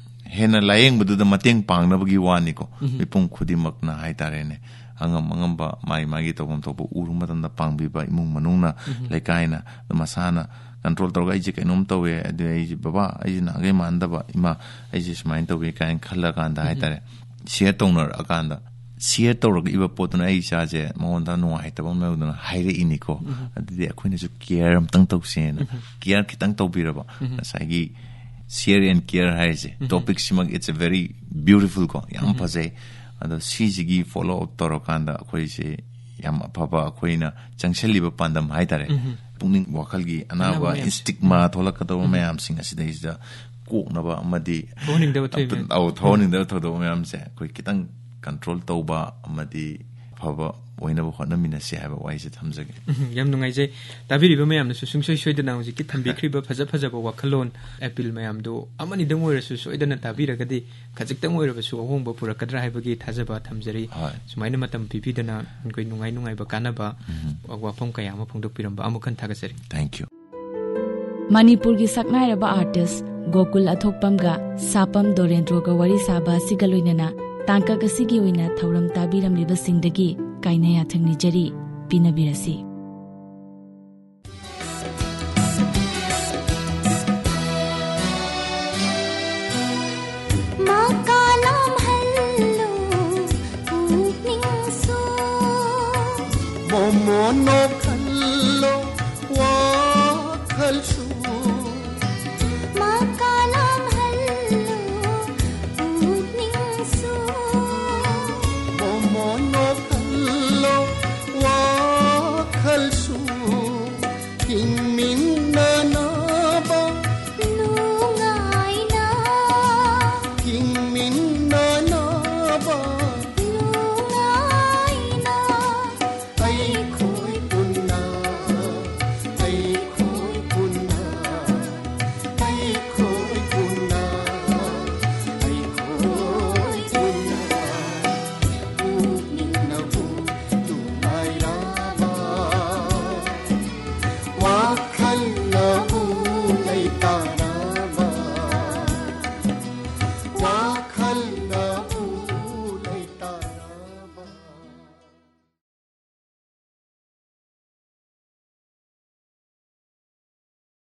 ꯍꯦꯟꯅ ꯂꯥꯌꯦꯡꯕꯗꯨꯗ ꯃꯇꯦꯡ ꯄꯥꯡꯅꯕꯒꯤ ꯋꯥꯅꯤꯀꯣ꯫ ꯎꯝ꯫ ꯃꯤꯄꯨꯝ ꯈꯨꯗꯤꯡꯃꯛꯅ ꯍꯥꯏꯇꯥꯔꯦꯅꯦ, ꯑꯉꯝ ꯑꯉꯝꯕ ꯃꯥꯒꯤ ꯃꯥꯒꯤ ꯇꯧꯐꯝ ꯊꯣꯛꯄ ꯎꯔꯨ ꯃꯇꯝꯗ ꯄꯥꯡꯕꯤꯕ, ꯏꯃꯨꯡ ꯃꯅꯨꯡꯅ, ꯎꯝ꯫ ꯂꯩꯀꯥꯏꯅ, ꯑꯗꯨ ꯃꯁꯥꯅ ꯀꯟꯇ꯭ꯔꯣꯜ ꯇꯧꯔꯒ, "ꯑꯩꯁꯦ ꯀꯩꯅꯣꯝ ꯇꯧꯋꯦ, ꯑꯗꯨ ꯑꯩꯁꯦ, ꯕꯕꯥ, ꯑꯩꯁꯦ ꯅꯍꯥꯟꯈꯩ ꯃꯥꯟꯅꯗꯕ, ꯏꯃꯥ, ꯑꯩꯁꯦ ꯁꯨꯃꯥꯏꯅ ꯇꯧꯋꯦ" ꯀꯥꯏꯅ ꯈꯜꯂꯀꯥꯟꯗ ꯎꯝ꯫ ꯍꯥꯏꯇꯥꯔꯦ, ꯁꯤꯌꯔ ꯇꯧꯅꯔꯛꯑꯀꯥꯟꯗ ꯁꯤꯌꯔ ꯇꯧꯔꯛꯏꯕ ꯄꯣꯠꯇꯨꯅ ꯑꯩ ꯏꯆꯥꯁꯦ ꯃꯉꯣꯟꯗ ꯅꯨꯡꯉꯥꯏꯇꯕ ꯑꯃ ꯌꯥꯎꯗꯅ ꯍꯥꯏꯔꯛꯏꯅꯤꯀꯣ꯫ ꯑꯗꯨꯗꯤ ꯑꯩꯈꯣꯏꯅꯁꯨ ꯀꯤꯌꯔ ꯑꯝꯇꯪ ꯇꯧꯁꯦꯅ, ꯀꯤꯌꯔ ꯈꯤꯇꯪ ꯇꯧꯕꯤꯔꯕ, ꯉꯁꯥꯏꯒꯤ share and care ꯍꯥꯏꯔꯤꯁꯦ, ꯇꯣꯄꯤꯛꯁꯤꯃꯛ, it's a very beautiful ꯀꯣ, ꯌꯥꯝ ꯐꯖꯩ꯫ ꯑꯗꯣ ꯁꯤꯁꯤꯒꯤ ꯐꯣꯂꯣ ꯑꯞ ꯇꯧꯔꯀꯥꯟꯗ ꯑꯩꯈꯣꯏꯁꯦ ꯌꯥꯝ ꯑꯐꯕ, ꯑꯩꯈꯣꯏꯅ ꯆꯪꯁꯤꯜꯂꯤꯕ ꯄꯥꯟꯗꯝ ꯍꯥꯏꯇꯥꯔꯦ, ꯄꯨꯛꯅꯤꯡ ꯋꯥꯈꯜꯒꯤ ꯑꯅꯥꯕ, ꯑꯅꯥꯕ ꯃꯌꯥꯝꯁꯦ꯫ Stigma ꯊꯣꯛꯂꯛꯀꯗꯧꯕ ꯃꯌꯥꯝꯁꯤꯡ ꯑꯁꯤꯗꯩꯁꯤꯗ ꯀꯣꯛꯅꯕ ꯑꯃꯗꯤ ꯊꯣꯛꯍꯟꯅꯤꯡꯗꯕ ꯊꯣꯏꯕ꯫ ꯑꯧ, ꯊꯣꯛꯍꯟꯅꯤꯡꯗꯕ ꯊꯧꯗꯣꯛ ꯃꯌꯥꯝꯁꯦ ꯑꯩꯈꯣꯏ ꯈꯤꯇꯪ ꯀꯟꯇ꯭ꯔꯣꯜ ꯇꯧꯕ ꯑꯃꯗꯤ ꯑꯐꯕ ꯑꯣꯏꯅꯕ ꯍꯣꯠꯅꯃꯤꯟꯅꯁꯤ ꯍꯥꯏꯕ ꯋꯥꯍꯩꯁꯦ ꯊꯝꯖꯒꯦ꯫ ꯎꯝ, ꯌꯥꯝ ꯅꯨꯡꯉꯥꯏꯖꯩ꯫ ꯇꯥꯕꯤꯔꯤꯕ ꯃꯌꯥꯝꯅꯁꯨ ꯁꯨꯡꯁꯣꯏ ꯁꯣꯏꯗꯅ ꯍꯧꯖꯤꯛꯀꯤ ꯊꯝꯕꯤꯈ꯭ꯔꯤꯕ ꯐꯖ ꯐꯖꯕ ꯋꯥꯈꯜꯂꯣꯟ, ꯑꯦꯄꯤꯜ ꯃꯌꯥꯝꯗꯨ ꯑꯃꯅꯤꯗꯪ ꯑꯣꯏꯔꯁꯨ ꯁꯣꯏꯗꯅ ꯇꯥꯕꯤꯔꯒꯗꯤ ꯈꯖꯤꯛꯇꯪ ꯑꯣꯏꯔꯕꯁꯨ ꯑꯍꯣꯡꯕ ꯄꯨꯔꯛꯀꯗ꯭ꯔꯥ ꯍꯥꯏꯕꯒꯤ ꯊꯥꯖꯕ ꯊꯝꯖꯔꯤ꯫ ꯍꯣꯏ꯫ ꯁꯨꯃꯥꯏꯅ ꯃꯇꯝ ꯄꯤꯕꯤꯗꯅ ꯑꯩꯈꯣꯏ ꯅꯨꯡꯉꯥꯏ ꯅꯨꯡꯉꯥꯏꯕ ꯀꯥꯟꯅꯕ ꯋꯥꯐꯝ ꯀꯌꯥ ꯑꯃ ꯐꯣꯡꯗꯣꯛꯄꯤꯔꯝꯕ ꯑꯃꯨꯛ ꯍꯟꯅ ꯊꯥꯒꯠꯆꯔꯤ꯫ Thank you꯫ ꯃꯅꯤꯄꯨꯔꯒꯤ ꯁꯛꯅꯥꯏꯔꯕ ꯑꯥꯔꯇꯤꯁ ꯒꯣꯀꯨꯜ ꯑꯊꯣꯛꯄꯝꯒ ꯁꯥꯄꯝ ꯗꯣꯔꯦꯟꯗ꯭ꯔꯣꯒ ꯋꯥꯔꯤ ꯁꯥꯕ ꯑꯁꯤꯒ ꯂꯣꯏꯅꯅ ꯇꯥꯡꯀꯛ ꯑꯁꯤꯒꯤ ꯑꯣꯏꯅ ꯊꯧꯔꯝ ꯇꯥꯕꯤꯔꯝꯂꯤꯕꯁꯤꯡꯗꯒꯤ ꯀꯥꯏꯅ ꯌꯥꯊꯪ ꯅꯤꯖꯔꯤ꯫ ꯄꯤꯅꯕꯤꯔꯁꯤ꯫ ꯃꯀꯥ ꯂꯥꯝꯍꯜꯂꯨ ꯄꯨꯛꯅꯤꯡꯁꯨ꯫ ꯃꯣꯃꯣꯟ ꯅꯣꯛꯍꯜꯂꯣ ꯋꯥꯈꯜꯁꯨ꯫